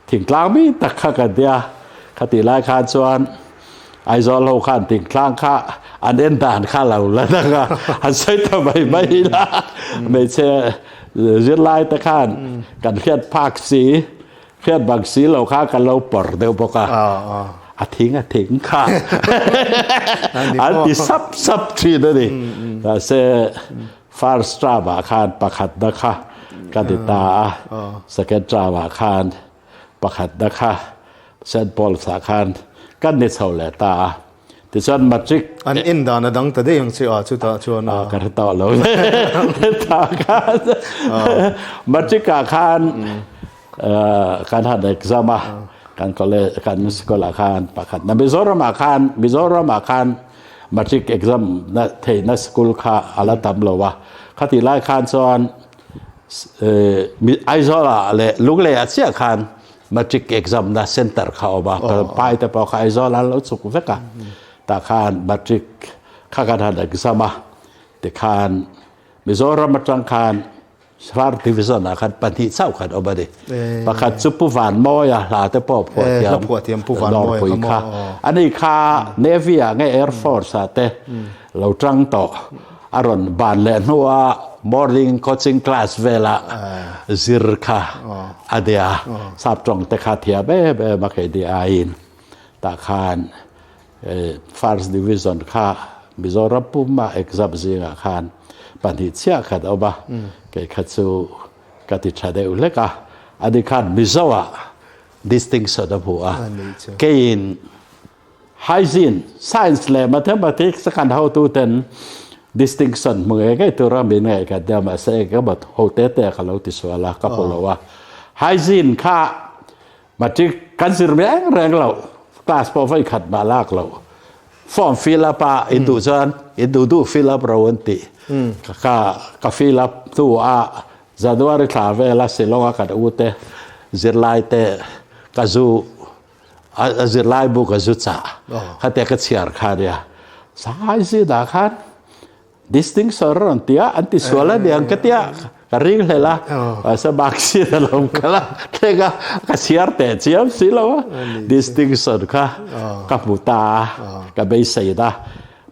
Thingtlang mi tak kha kan tia, khatih lai khan chuan Aizawl ho khan thingtlang kha an en dan kha lo la dang a, an sawi ta mai mai ila. Hmeichhe zirlai te khan kan hriat phak si, hriat bang si lo kha kan lo pawr deuh bawk a, a thing a thing kha an ti sap sap thin a ni. Mahse first term ah khan pakhatna kha. ka ti ta a. Second term ah khan pakhatna kha Saint Paul's ah khan kan ni chho leh ta a. Tichuan matric An en dan a dang ta daih ang che a chutah chuan a. Ka hre tawh lo tah khan matric ah khan kan han exam a kan college kan school ah khan pakhat na Mizoram ah khan Mizoram ah khan matric exam na theihna school kha a la tam lo a khatih lai khan chuan Aizawl ah leh Lunglei ah chiah khan Matric exam na center kha awm a, pai te pawh kha Aizawl an lo chuk vek a, tah khan matric kha kan han exam a, tikhan Mizoram atang khan First Division ah khan pahnih chauh khan awm a ni. Pakhat chu Pu Vanmawia hla te pawh phuah thiam Dawrpui kha ani kha Navy ah nge Air Force ah te lo tang tawh a rawn ban leh hnua morning coaching class vela zir kha a nia sap tawng te kha thiam em em a kei ni aiin tah khan first division kha Mizoram puma exam zingah khan pahnih chiah khan a awm a kei kha chu ka ti tha deuh hlek a ani khan Mizo ah distinction a hmu a keiin Hygiene, Science leh Mathematics a kan hotuten distinction hmu ngei ngei tura min ngaih ka nia mahse eng emaw ho te te ka lo ti sual a, ka hmu lo a. Hygiene kha matric kan zir reng reng lo, class pawh vawi khat mah lak lo. Form fill up a in duh chuan in duh duh fill up ro an ti. Ka ka fill up hnu a January thla vela Shillong a kan u te zirlai te ka zu A zirlai bu ka zu chah khatia ka chhiar kha nia sai zinah khan distinction rawn tia an ti sual a niang ka tia ka ring hlel a mahse mark sheet a lo kal a thleng a ka chhiar teh chiam si lo a distinction kha ka hmu ta a ka beisei na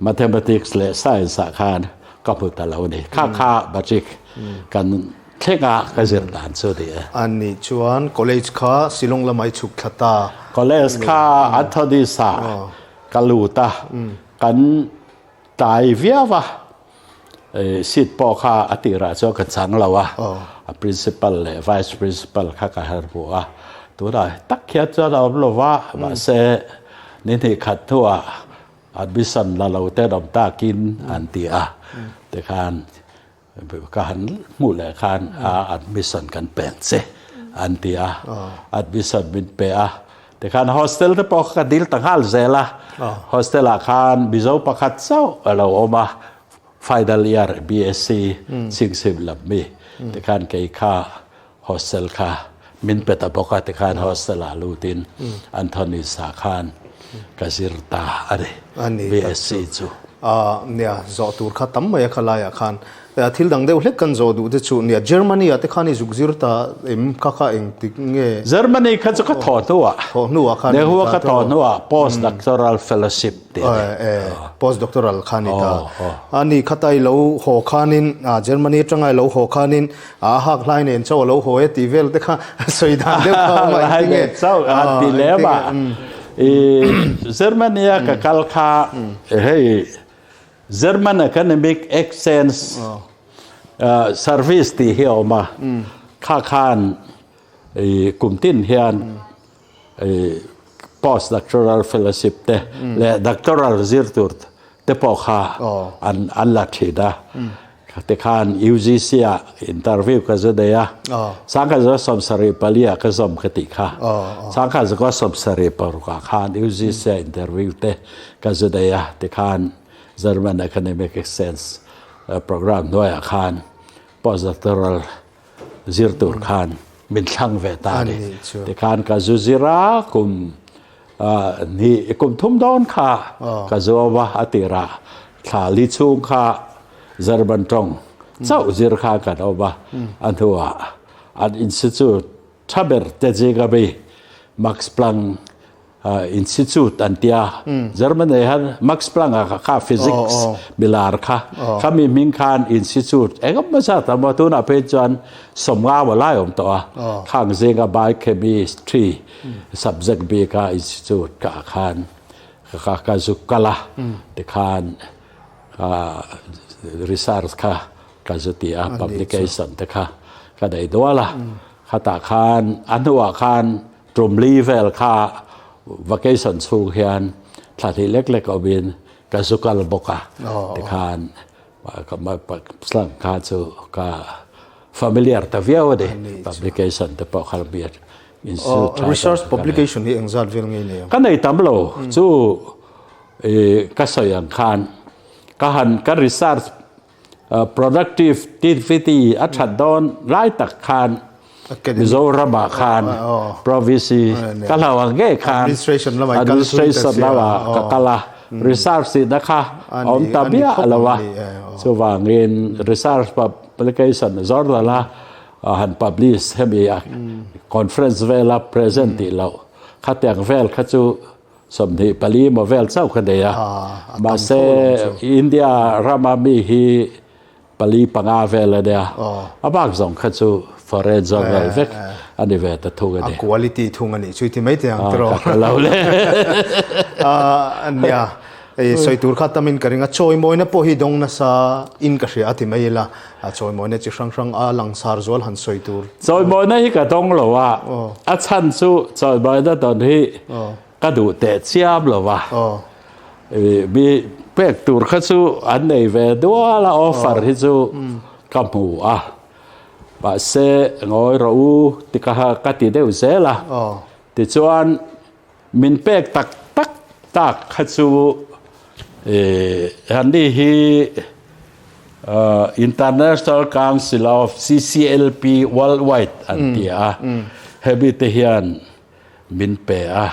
mathematics leh science ah khan ka hmu ta lo a ni kha kha matric kan Thlenga ka zir dan chu ni e. A nih chuan college kha Shillong lamah i chhuk thla ta. College kha Anthony's ah ka lut a, kan tlai viau a, seat pawh kha a tirah chuan ka chang lo a, a principal leh vice principal kha ka her hmuh a, tunah tak hian chuan a awm lo va, mahse ni hnih khat hnuah admission la lo ten awm takin an ti a, tikhan Ka han hmuh leh khan admission kan pen che an ti a, admission min pe a, tikhan hostel te pawh ka dil ta nghal zel a, hostel ah khan Mizo pakhat chauh a lo awm a, final year BSc chhingchhim lam mi, tikhan kei kha Hostel kha min pe ta bawk a, tikhan hostel ah lutin Anthony sa khan ka zir ta a ni, BSc chu. Nia, zawh tur kha tam mai a kha laiah khan thil dang deuh hlek kan zawh duh te chu nia, Germany ah te khan i zuk zir ta em kha kha engtik nge? Germany kha chu ka thawh hnuah, Thawh hnuah khan i Nehua ka thawh hnuah post doctoral fellowship tih a ni. Post doctoral kha ni ta. A ni khata i lo haw khanin, Germany atanga i lo haw khanin A hak hlai nen chauh a lo haw e tih vel te kha sawi dan deuh kha awm a, engtin nge? Chauh a ti lem a. I Germany a ka kal kha hei German Academic Exchange Service tih hi a awm a, kha khan i kum tin hian i post doctoral fellowship te leh doctoral zir tur te pawh kha an an la thin a tikhan UGC ah interview ka zu nei a sangkhat zakua 74 ah ka zawm ka tih kha sangkhat zakua 76 ah khan UGC ah interview te ka zu nei a tikhan German Academic Exchange program hnuaiah khan postdoctoral zir tur khan min thlang ve ta a ni. Tikhan ka zu zir a, kum hnih kum thum dawn kha ka zuam a, a tirah thla li chhung kha German tawng chauh zir khan kan awm a, a hnuah an institute tha ber te zinga mi Max Planck Institute an tia Germany han Max Planck a kha physics milar kha khami hming khan institute engemaw zat a awm a tunah phei chuan sawmnga maw lai awm tawh a khang zinga biochemistry subject bika institute ka ah khan ka ka zuk kal a tikhan research kha ka zu ti a publication te kha. ka nei dual a, khatah khan a hnuah khan tum li vel kha vacation chhung hian thla hnih lek lek awmin ka zu kal bawk a, tikhan slang kha chu ka familiar ta viau a ni, publication te pawh kha Research publication hi engzat vel nge nei ang? Ka nei tam lo chu ka sawi ang khan ka han ka research productivity a that dawn lai tak khan Mizoramah khan province ka hlau ang ngei khan administration lamah ka kal a research tihna kha a awm ta miah lo a chuvangin research publication zawr lo la han publish hemi a conference vela present tih loh khatiang vel kha chu 24 maw vel chauh ka nei a mahse India rama mi hi pali panga vel a nia a bak zawng kha chu foreign zawng vel vek a ni ve ta thung a ni. A quality thung a nih chu i ti mai teh ang tiraw. Ka hre lo le. Nia Hei sawi tur kha tamin ka ring a, chawimawina pawh hi dawng nasa in ka hria a ti mai ila, a chawimawina chi hrang hrang a langsar zual han sawi tur. Chawimawina hi ka dawng lo a, a chhan chu chawimawina dawn hi ka duh teh chiam lo va, mi pek tur kha chu an nei ve dual a, offer hi chu ka hmu a, mahse ngawi rawh u ti ka ka ti deuh zel a, tichuan Min pek tak tak tak kha chu Anni hi International Council of CCLP Worldwide an ti a, hemi te hian min pe a,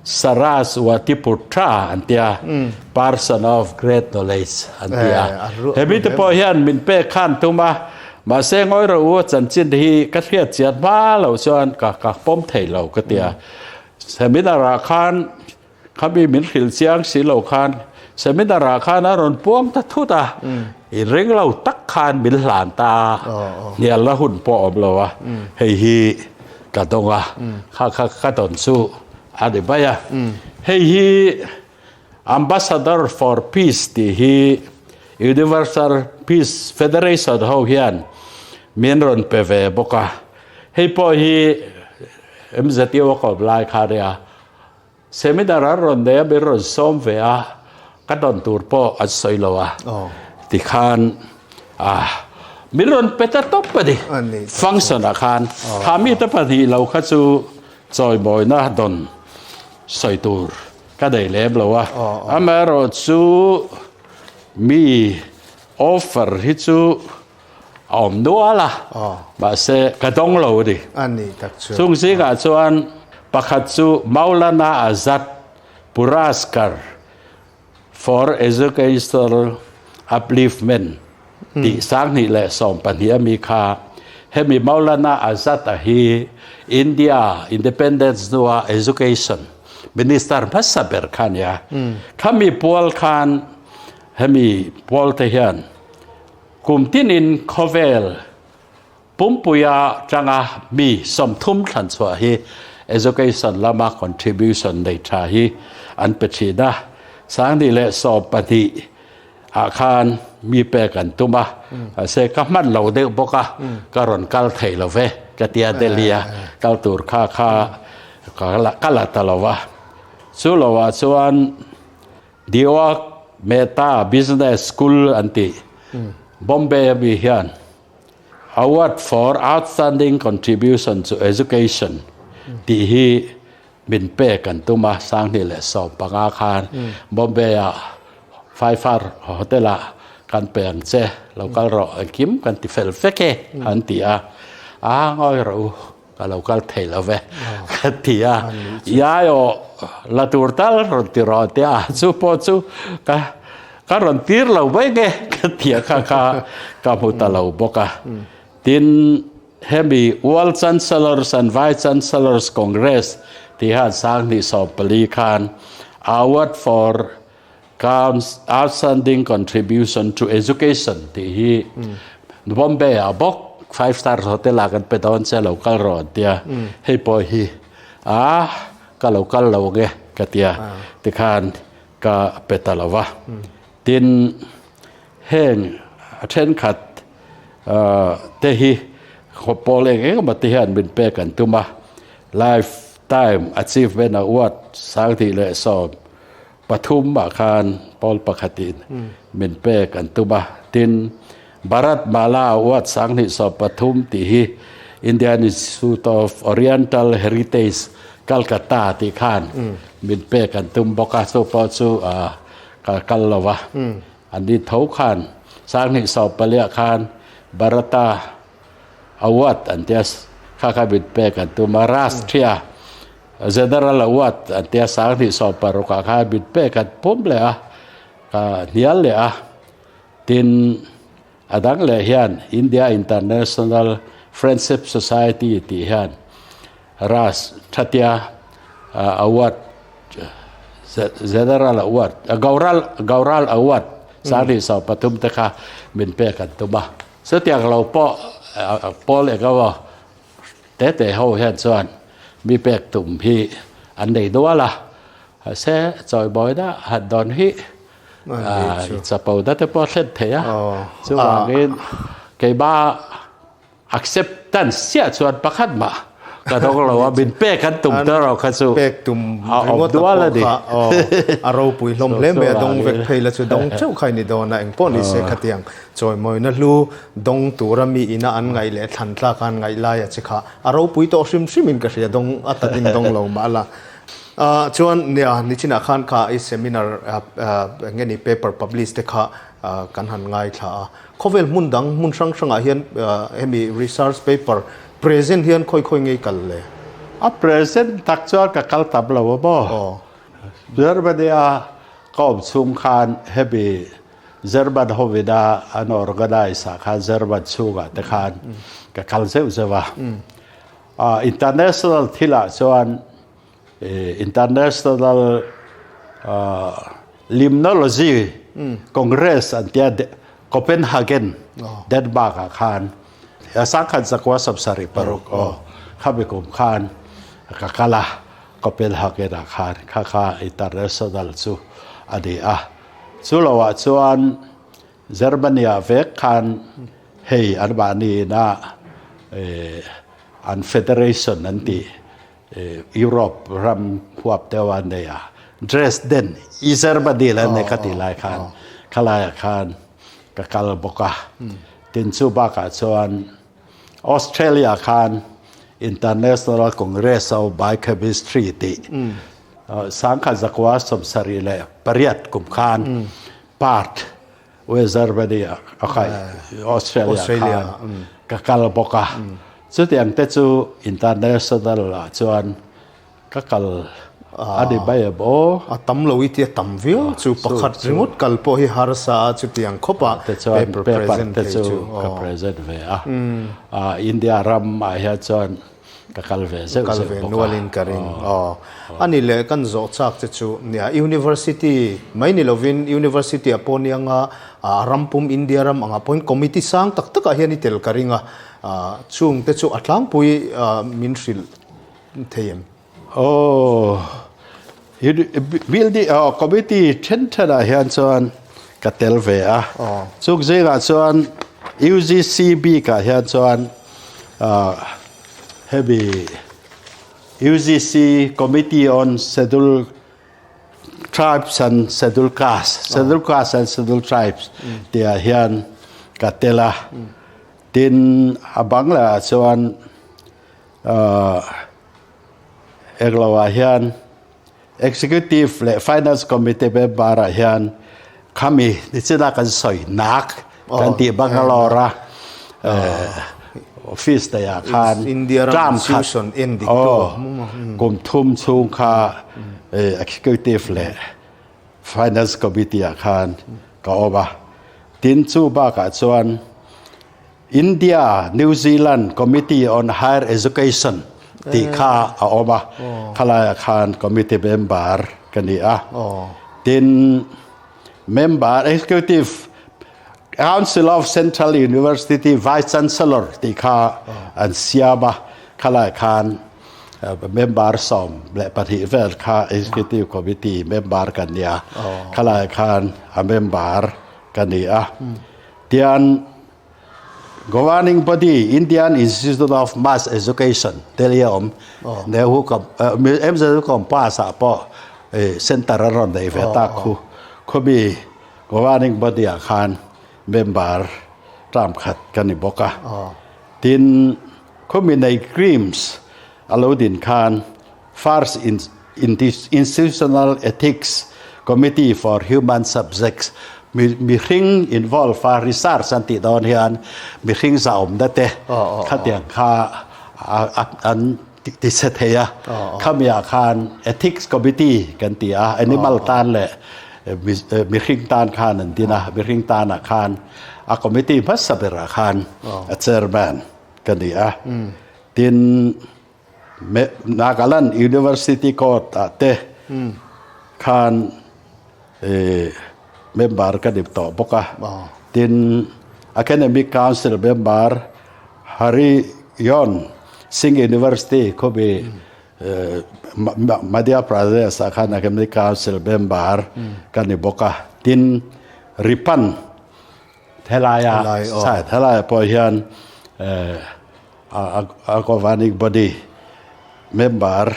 Saraswati Putra an ti a, Person of Great Knowledge an ti a. Hemi te pawh hian min pek khan tum a, Mahse ngawi rawh u, a chanchin hi ka hriat chian hma loh chuan ka ka pawm thei lo ka ti a. Seminar ah khan khami min hrilh chiang si lo khan seminar ah khan a rawn puang ta thut a, i ring lo tak khan min hlan ta a, hnial la hun pawh a awm lo a, hei hi ka dawng a, kha kha ka dawn chu a ni mai a. Hei hi Ambassador for Peace tih hi Universal Peace Federation ho hian min rawn pe ve bawk a, hei pawh hi MZU a kawm lai kha nia seminar an rawn nei a, min rawn sawm ve a, ka dawn tur pawh an sawi lo a, tikhan min rawn pe ta tawp a ni, function ah khan kha mite pahnih lo kha chu chawimawina dawn sawi tur. Ka nei lem lo a, amaherawh chu mi offer hi chu a awm nual a, mahse ka dawng lo a ni. Chung zingah chuan pakhat chu Maulana Azad Puraskar for Educational Upliftment tih 2012 a mi kha hemi Maulana Azad-a hi India Independence hnua Education Minister hmasa ber kha a nia. Khami pual khan hemi pual te hian kum tinin khawvel Pumpuia tanga mi 30 thlan chhuah hi education lama contribution nei tha hi an pe thin a, 2012 ah khan mi pek an tum a, mahse ka hman lo deuh bawk a, ka rawn kal thei lo ve ka tia Delhi a kal tur kha kha ka la ta lo va, chu lo ah chuan Deepak Mehta Business School an tih Bombay ami hian Award for Outstanding Contribution to Education tih hi min pek an tum a, 2015 khan Bombay-ah Five Star Hotel-ah kan pe ang che, lo kal rawh engkim kan ti fel vek e an ti a, a ngawi rawh u ka lo kal thei lo ve ka ti a, iai aw la tur tal rawn ti rawh tia chu pawh chu ka Ka rawn tir lo mai nge ka ti a kha kha ka hmu ta lo bawk a. Tin, hemi World Chancellors and Vice Chancellors Congress tih hian 2014 khan Award for Outstanding Contribution to Education tih hi Bombay ah bawk Five Star Hotel ah kan pe dawn che lo kal rawh an tia. Hei pawh hi a ka lo kal lo nge ka tia tikhan Ka pe ta lo va. Tin, heng a thenkhat te hi pawl eng eng emaw te hian min pek an tum a, Lifetime Achievement Award 2013 ah khan pawl pakhatin min pek an tum a, tin Bharat Mala Award 2013 tih hi Indian Institute of Oriental Heritage, Calcutta tih khan min pek an tum bawk a, chu pawh chu ka kal lo a. An ni tho khan 2014 khan Bharata Award an tia kha kha min pek an tum a, Rashtriya General Award an tia 2016 ah khan min pek an pum leh a, ka hnial leh a. Tin, a dang leh hian India International Friendship Society tih hian Rashtriya Award General Award, Gaural Gaural Award 2023 te kha min pek an tum a. Chutiang lo pawh pawl eng emaw te te ho hian chuan mi pek tum hi an nei nual a, mahse chawimawina han dawn hi chapo na te pawh a thlen thei a, chuvangin keima Acceptance chiah chuan pakhat mah ka dawng lo a, min pek an tum ta ro kha chu pek tum ringawt a pawh kha a ropui hlawm hle mai a, dawng vek phei la chu dawng teuh kha i ni dawn a, engpawh ni se khatiang chawimawina hlu dawng tura mi ina an ngaih leh thlan tlak a an ngaih lai a che kha a ropui tawh hrim hrimin ka hria dawng a takin dawng lo mah la. Chuan nia nichinah khan kha i seminar eng nge ni paper publish te kha kan han ngaithla a. Khawvel hmun dang hmun hrang hrangah hian hemi research paper present hian khawi khawi ngei kal le? A present tak chuan ka kal tam lo a maw? Germany a ka awm chhung khan hemi German hovina an organise ah khan German chhungah te khan ka kal zeuh zeuh a. International thilah chuan International Limnology Congress an tia Copenhagen, Denmark ah khan 1976 aw khami kum khan ka kal a, Copenhagen ah khan kha kha international chu a ni a. Chu lo ah chuan Germany ah vek khan hei anmahni ina an federation an tih Europe ram huap deuh a nei a, Dresden, i Germany la nei ka tih lai khan khalaiah khan ka kal bawk a. Tin chu bakah chuan Australia khan International Congress of Biochemistry tih 1978 kum khan Perth, West Germany ah Australia khan ka kal bawk a. Chutiang te chu international ah chuan ka kal a ni mai em aw. A tam lo i tia tam viau chu pakhat ringawt kal pawh hi harsa a chutiang khawp ah paper present thei chu ka present ve a. India ram ah hian chuan Ka kal ve zeuh zeuh bawk a. Nualin ka ring. Aw. Ani leh kan zawh chak che chu nia University mai ni lovin University ah pawh nia anga ram pum India ram angah pawhin committee sang tak takah hian i tel ka ring a. Chung te chu a tlangpui min hrilh thei em? Aw. Building aw committee then thenah hian chuan ka tel ve a. Chuk zingah chuan UGC bikah hian chuan hemi UGC Committee on Scheduled Tribes and Scheduled Castes, Scheduled Castes and Scheduled Tribes tihah hian ka tel a. Tin, a bang lehah chuan Englo-ah hian Executive leh Finance Committee member-ah hian khami nichina kan sawi nak kan tih Bangalore-a office neihah khan term khat kum thum chhung kha Executive leh Finance Committee-ah khan ka awm a. Tin, chu bakah chuan India New Zealand Committee on Higher Education tih kha a awm a, khalaiah khan committee member ka ni a. Tin, member Executive Council of Central University Vice Chancellor tih kha an siam a, khalaiah khan member 12 vel kha Executive Committee member ka ni a, khalaiah khan a member ka ni a. Tian. Governing Body, Indian Institute of Mass Education, Delhi a awm. Nehu MZU campus ah pawh center a rawn nei ve tak khu. Khawmi Governing Body ah khan member term khat ka ni bawk a. Tin, khawmi nei CRIMS a lo din khan First Institutional Ethics Committee for Human Subjects, mihring involve a research an tih dawn hian mihring zahawmna te khatiang kha an ti chhe thei a. Khamiah khan Ethics Committee kan ti a, animal tan leh mihring tan khan an din a, mihring tanah khan a committee hmasa berah khan a chairman ka ni a. Tin, Nagaland University Court ah te khan member ka ni tawh bawk a. Tin, Academic Council member Hariyon Singh University khawmi Madhya Pradesh ah khan Academic Council member ka ni bawk a. Tin, Ripan Helaia side helaia pawh hian a governing body member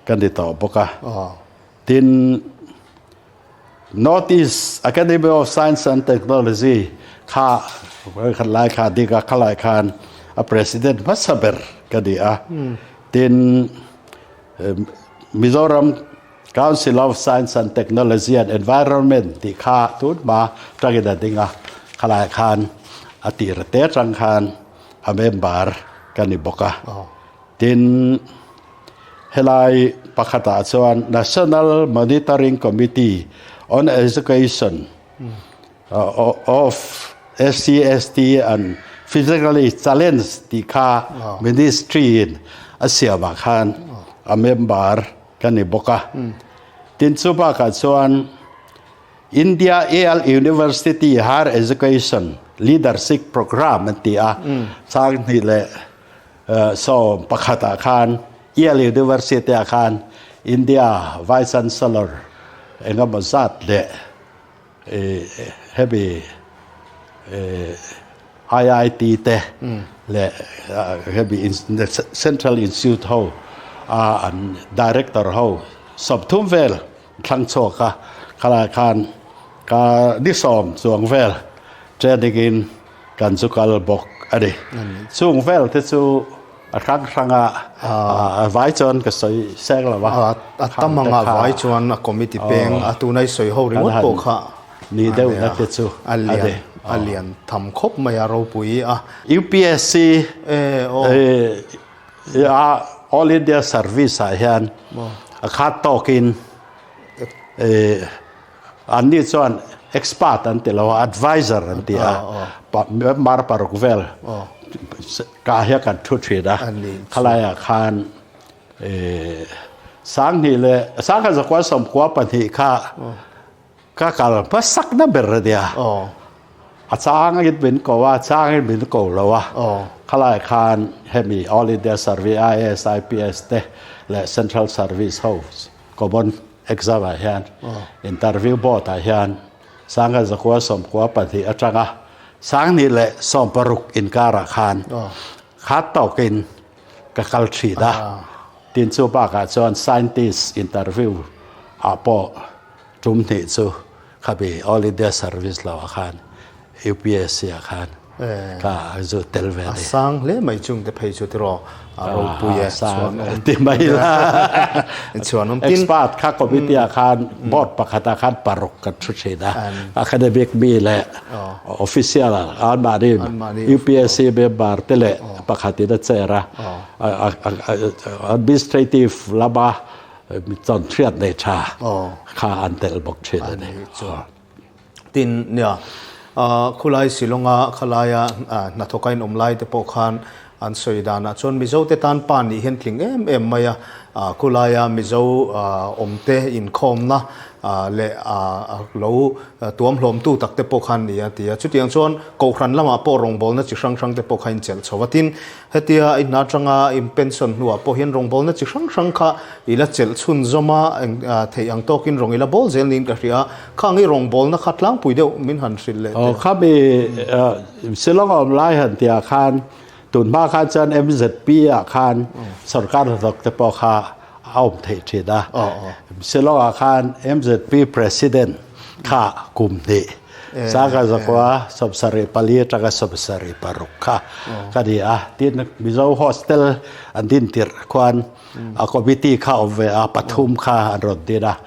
ka ni tawh bawk a. Tin, North East Academy of Science and Technology kha khat lai kha dik a khalai khan a president hmasa ber ka ni a. Tin, Mizoram Council of Science and Technology and Environment tih kha tun hma tangin a ding a, khalai khan a tir te atang khan a member ka ni bawk a. Tin, helai pakhatah chuan National Monitoring Committee on Education of SC, ST and Physically Challenged tih kha Ministry in a siamah khan a member ka ni bawk a. Tin chu bakah chuan India AL University Higher Education Leadership Programme an ti a, Sanghnih leh 11 ah khan Yale University ah khan India Vice Chancellor engemaw zat leh hemi IIT te leh hemi Central Institute ho a an Director ho 30 vel thlang chhuak a, khalai khan ka ni sawm chuang vel training in kan chu kal bawk a ni. Chung vel te chu A hrang hranga a vai chuan ka sawi seng lo a. A tam anga vai chuan a committee peng a tuna i sawi ho ringawt pawh kha ni deuh na te chu a lian a lian tham khawp mai a ropui a. UPSC a All India Service ah hian a khat tawkin Anni chuan expert an ti lo a, adviser an ti a, member paruk vel ka hian kan thu thin a, khalaiah khan 2000 leh 1992 kha ka kal hmasakna ber a nia. A changin min ko a, changin min ko lo a, khalai khan hemi All India Service, IAS, IPS te leh Central Service ho common exam ah hian interview board ah hian 1992 atanga 2016 inkarah khan khat tawkin ka kal thin a, tin chu bakah chuan scientist interview ah pawh tum hnih chu Khabi All India Service lo ah khan UPSC ah khan ka zu tel ve a ni. A sang hle mai chung te phei chu tiraw a ropui e chuan awm ti mai la. Chuan awm tin. Expert kha committee ah khan board pakhat ah khan paruk kan thu thin a. Academic mi leh official anmahni UPSC member te leh pakhat in a chair a. Administrative lama Chawn hriat nei tha kha an tel bawk thin a ni. Tin, nia, khulai Shillonga khalaia hnathawka in awm lai te pawh khan An sawi danah chuan Mizote tan pa nih hian tling em em mai a, khulaia Mizo awmte inkhawmna leh lo tuamhlawmtu takte pawh khan ni a ti a. Chutiang chuan Kohhran lamah pawh rawngbawlna chi hrang hrangte pawh kha inchelh chho a. Tin, hetia i hna atanga in pension hnuah pawh hian rawngbawlna chi hrang hrang kha i la chelh chhunzawm a, theih ang tawkin rawng i la bawl zel niin ka hria a. Khang i rawngbawlna kha tlangpui deuh min han hrilh leh teh. Aw, khami Shillong awm lai han tihah khan tun hma khan chuan MZP ah khan sorkar hnathawk te pawh kha a awm theih thin a. Shillong ah khan MZP President kha kum hnih sangha zakua 74 atanga 76 kha ka ni a. Tin, Mizo Hostel an din tirh khuan A committee kha awm ve a, pathum kha an rawn din a,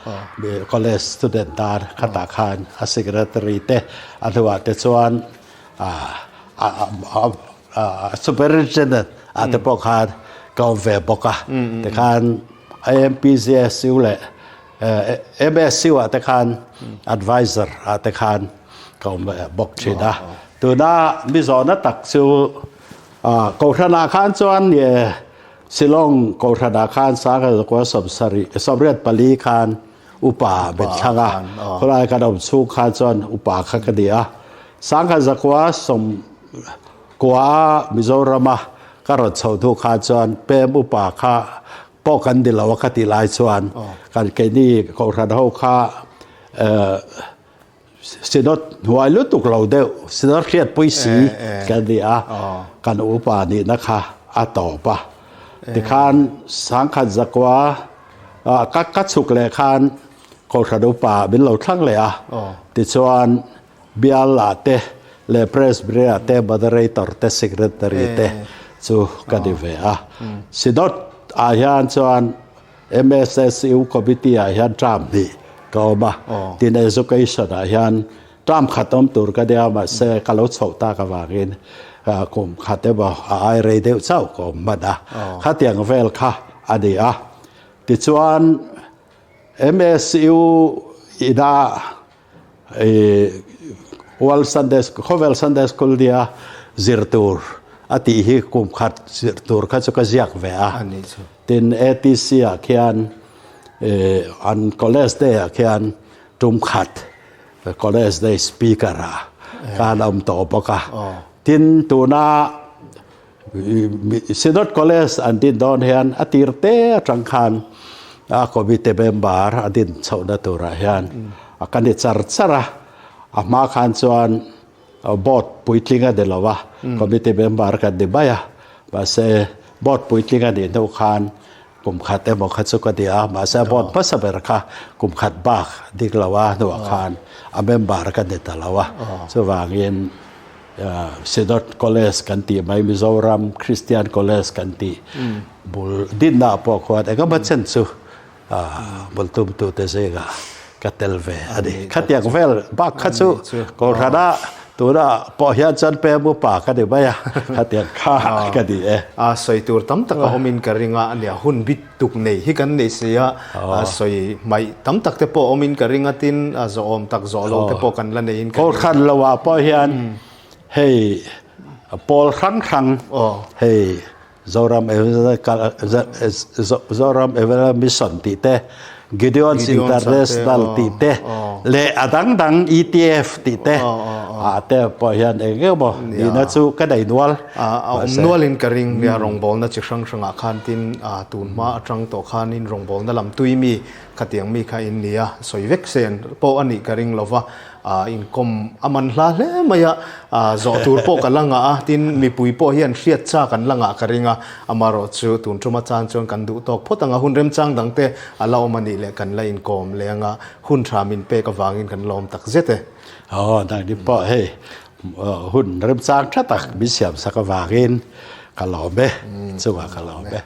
college student tan khatah khan a secretary te a hnuah te chuan superintendent ah te pawh khan ka awm ve bawk a, tikhan IMPZSU leh MSU ah te khan advisor ah te khan ka awm ve bawk thin a. Tuna mi zawhna tak chu Kohhranah khan chuan Shillong Kohhranah khan Sangha Zakua 74 khan upa min thlang a, khawlai kan awm chhung khan chuan upa kha ka ni a. Sangha Zakua 90 Mizorama ka rawn chho hnu khan chuan pem upa kha pawh kan ni lo a ka tih lai chuan kan keini Kohhran ho kha Synod hnuai lutuk lo deuh, Synod hriatpui si kan ni a, kan upa nihna kha a tawp a. Tikhan sangkhat zakua ka ka chhuk leh khan Kohhran upa min lo thlang leh a, tichuan bial ah te leh Presbytery ah te Moderator te Secretary te chu ka ni ve a. Synod ah hian chuan MSSU Committee ah hian term hnih ka awm a, tin Education ah hian term khat awm tur ka nia mahse ka lo chhoh tak avangin kum khat emaw a ai rei deuh chauh ka awm hman a, khatiang vel kha a ni a. Tichuan MSU ina World Sunday Khawvel Sunday School nia zir tur a tih hi kum khat zir tur kha chu ka ziak ve a. Tin ATC ah khian an College Day ah khian tum khat College Day speaker ah khan a awm tawh bawk a. Tin tuna Synod College an din dawn hian a tir te atang khan a committee member a din chhohna turah hian a ka ni char char a, a hma khan chuan board puitling a ni lo a, committee member kan ni mai a, mahse board puitling a nih hnu khan kum khat emaw kha chu ka ni a, mahse a board hmasa ber kha kum khat bak dik lo a hnuah khan a member ka ni ta lo a, chuvangin Synod College kan tih mai Mizoram Christian College kan tih bul dinna pawh khuan engemaw chen chu bul tumtute zingah ka tel ve a ni. Khatiang vel bak kha chu Kohhrana tuna pawh hian chuan pem upa ka ni mai a, khatiang kha ka ni e. A sawi tur tam tak a awmin ka ring a, nia hun bit tuk nei hi kan nei si a, a sawi hmaih tam tak te pawh awmin ka ring a, tin a zawhawm tak zawh lo te pawh kan la neiin ka ring. Kohhran lo ah pawh hian hei pawl hrang hrang hei Zoram Zoram Evangel Mission tih te, Gideon's International tih te leh a dang dang ETF tih te ah te pawh hian eng eng emaw nihna chu ka nei nual. A awm nualin ka ring nia rawngbawlna chi hrang hrangah khan tin tun hma atang tawh khanin rawngbawlna lam tui mi khatiang mi kha in nia sawi vek sen pawh a nih ka ring lova inkawm a man hla hle mai a zawh tur pawh ka la ngah a tin mipui pawh hian hriat chak an la ngah ka ring a amarawh chu tun tuma chan chuan kan duh tawk phawt ang a hun remchang dang te a la awm a nih leh kan la inkawm leh ang a hun tha min pek avangin kan lawm tak zet e. Aw nangni pawh hei hun remchang tha tak min siam sak avangin ka lawm e, chungah ka lawm e.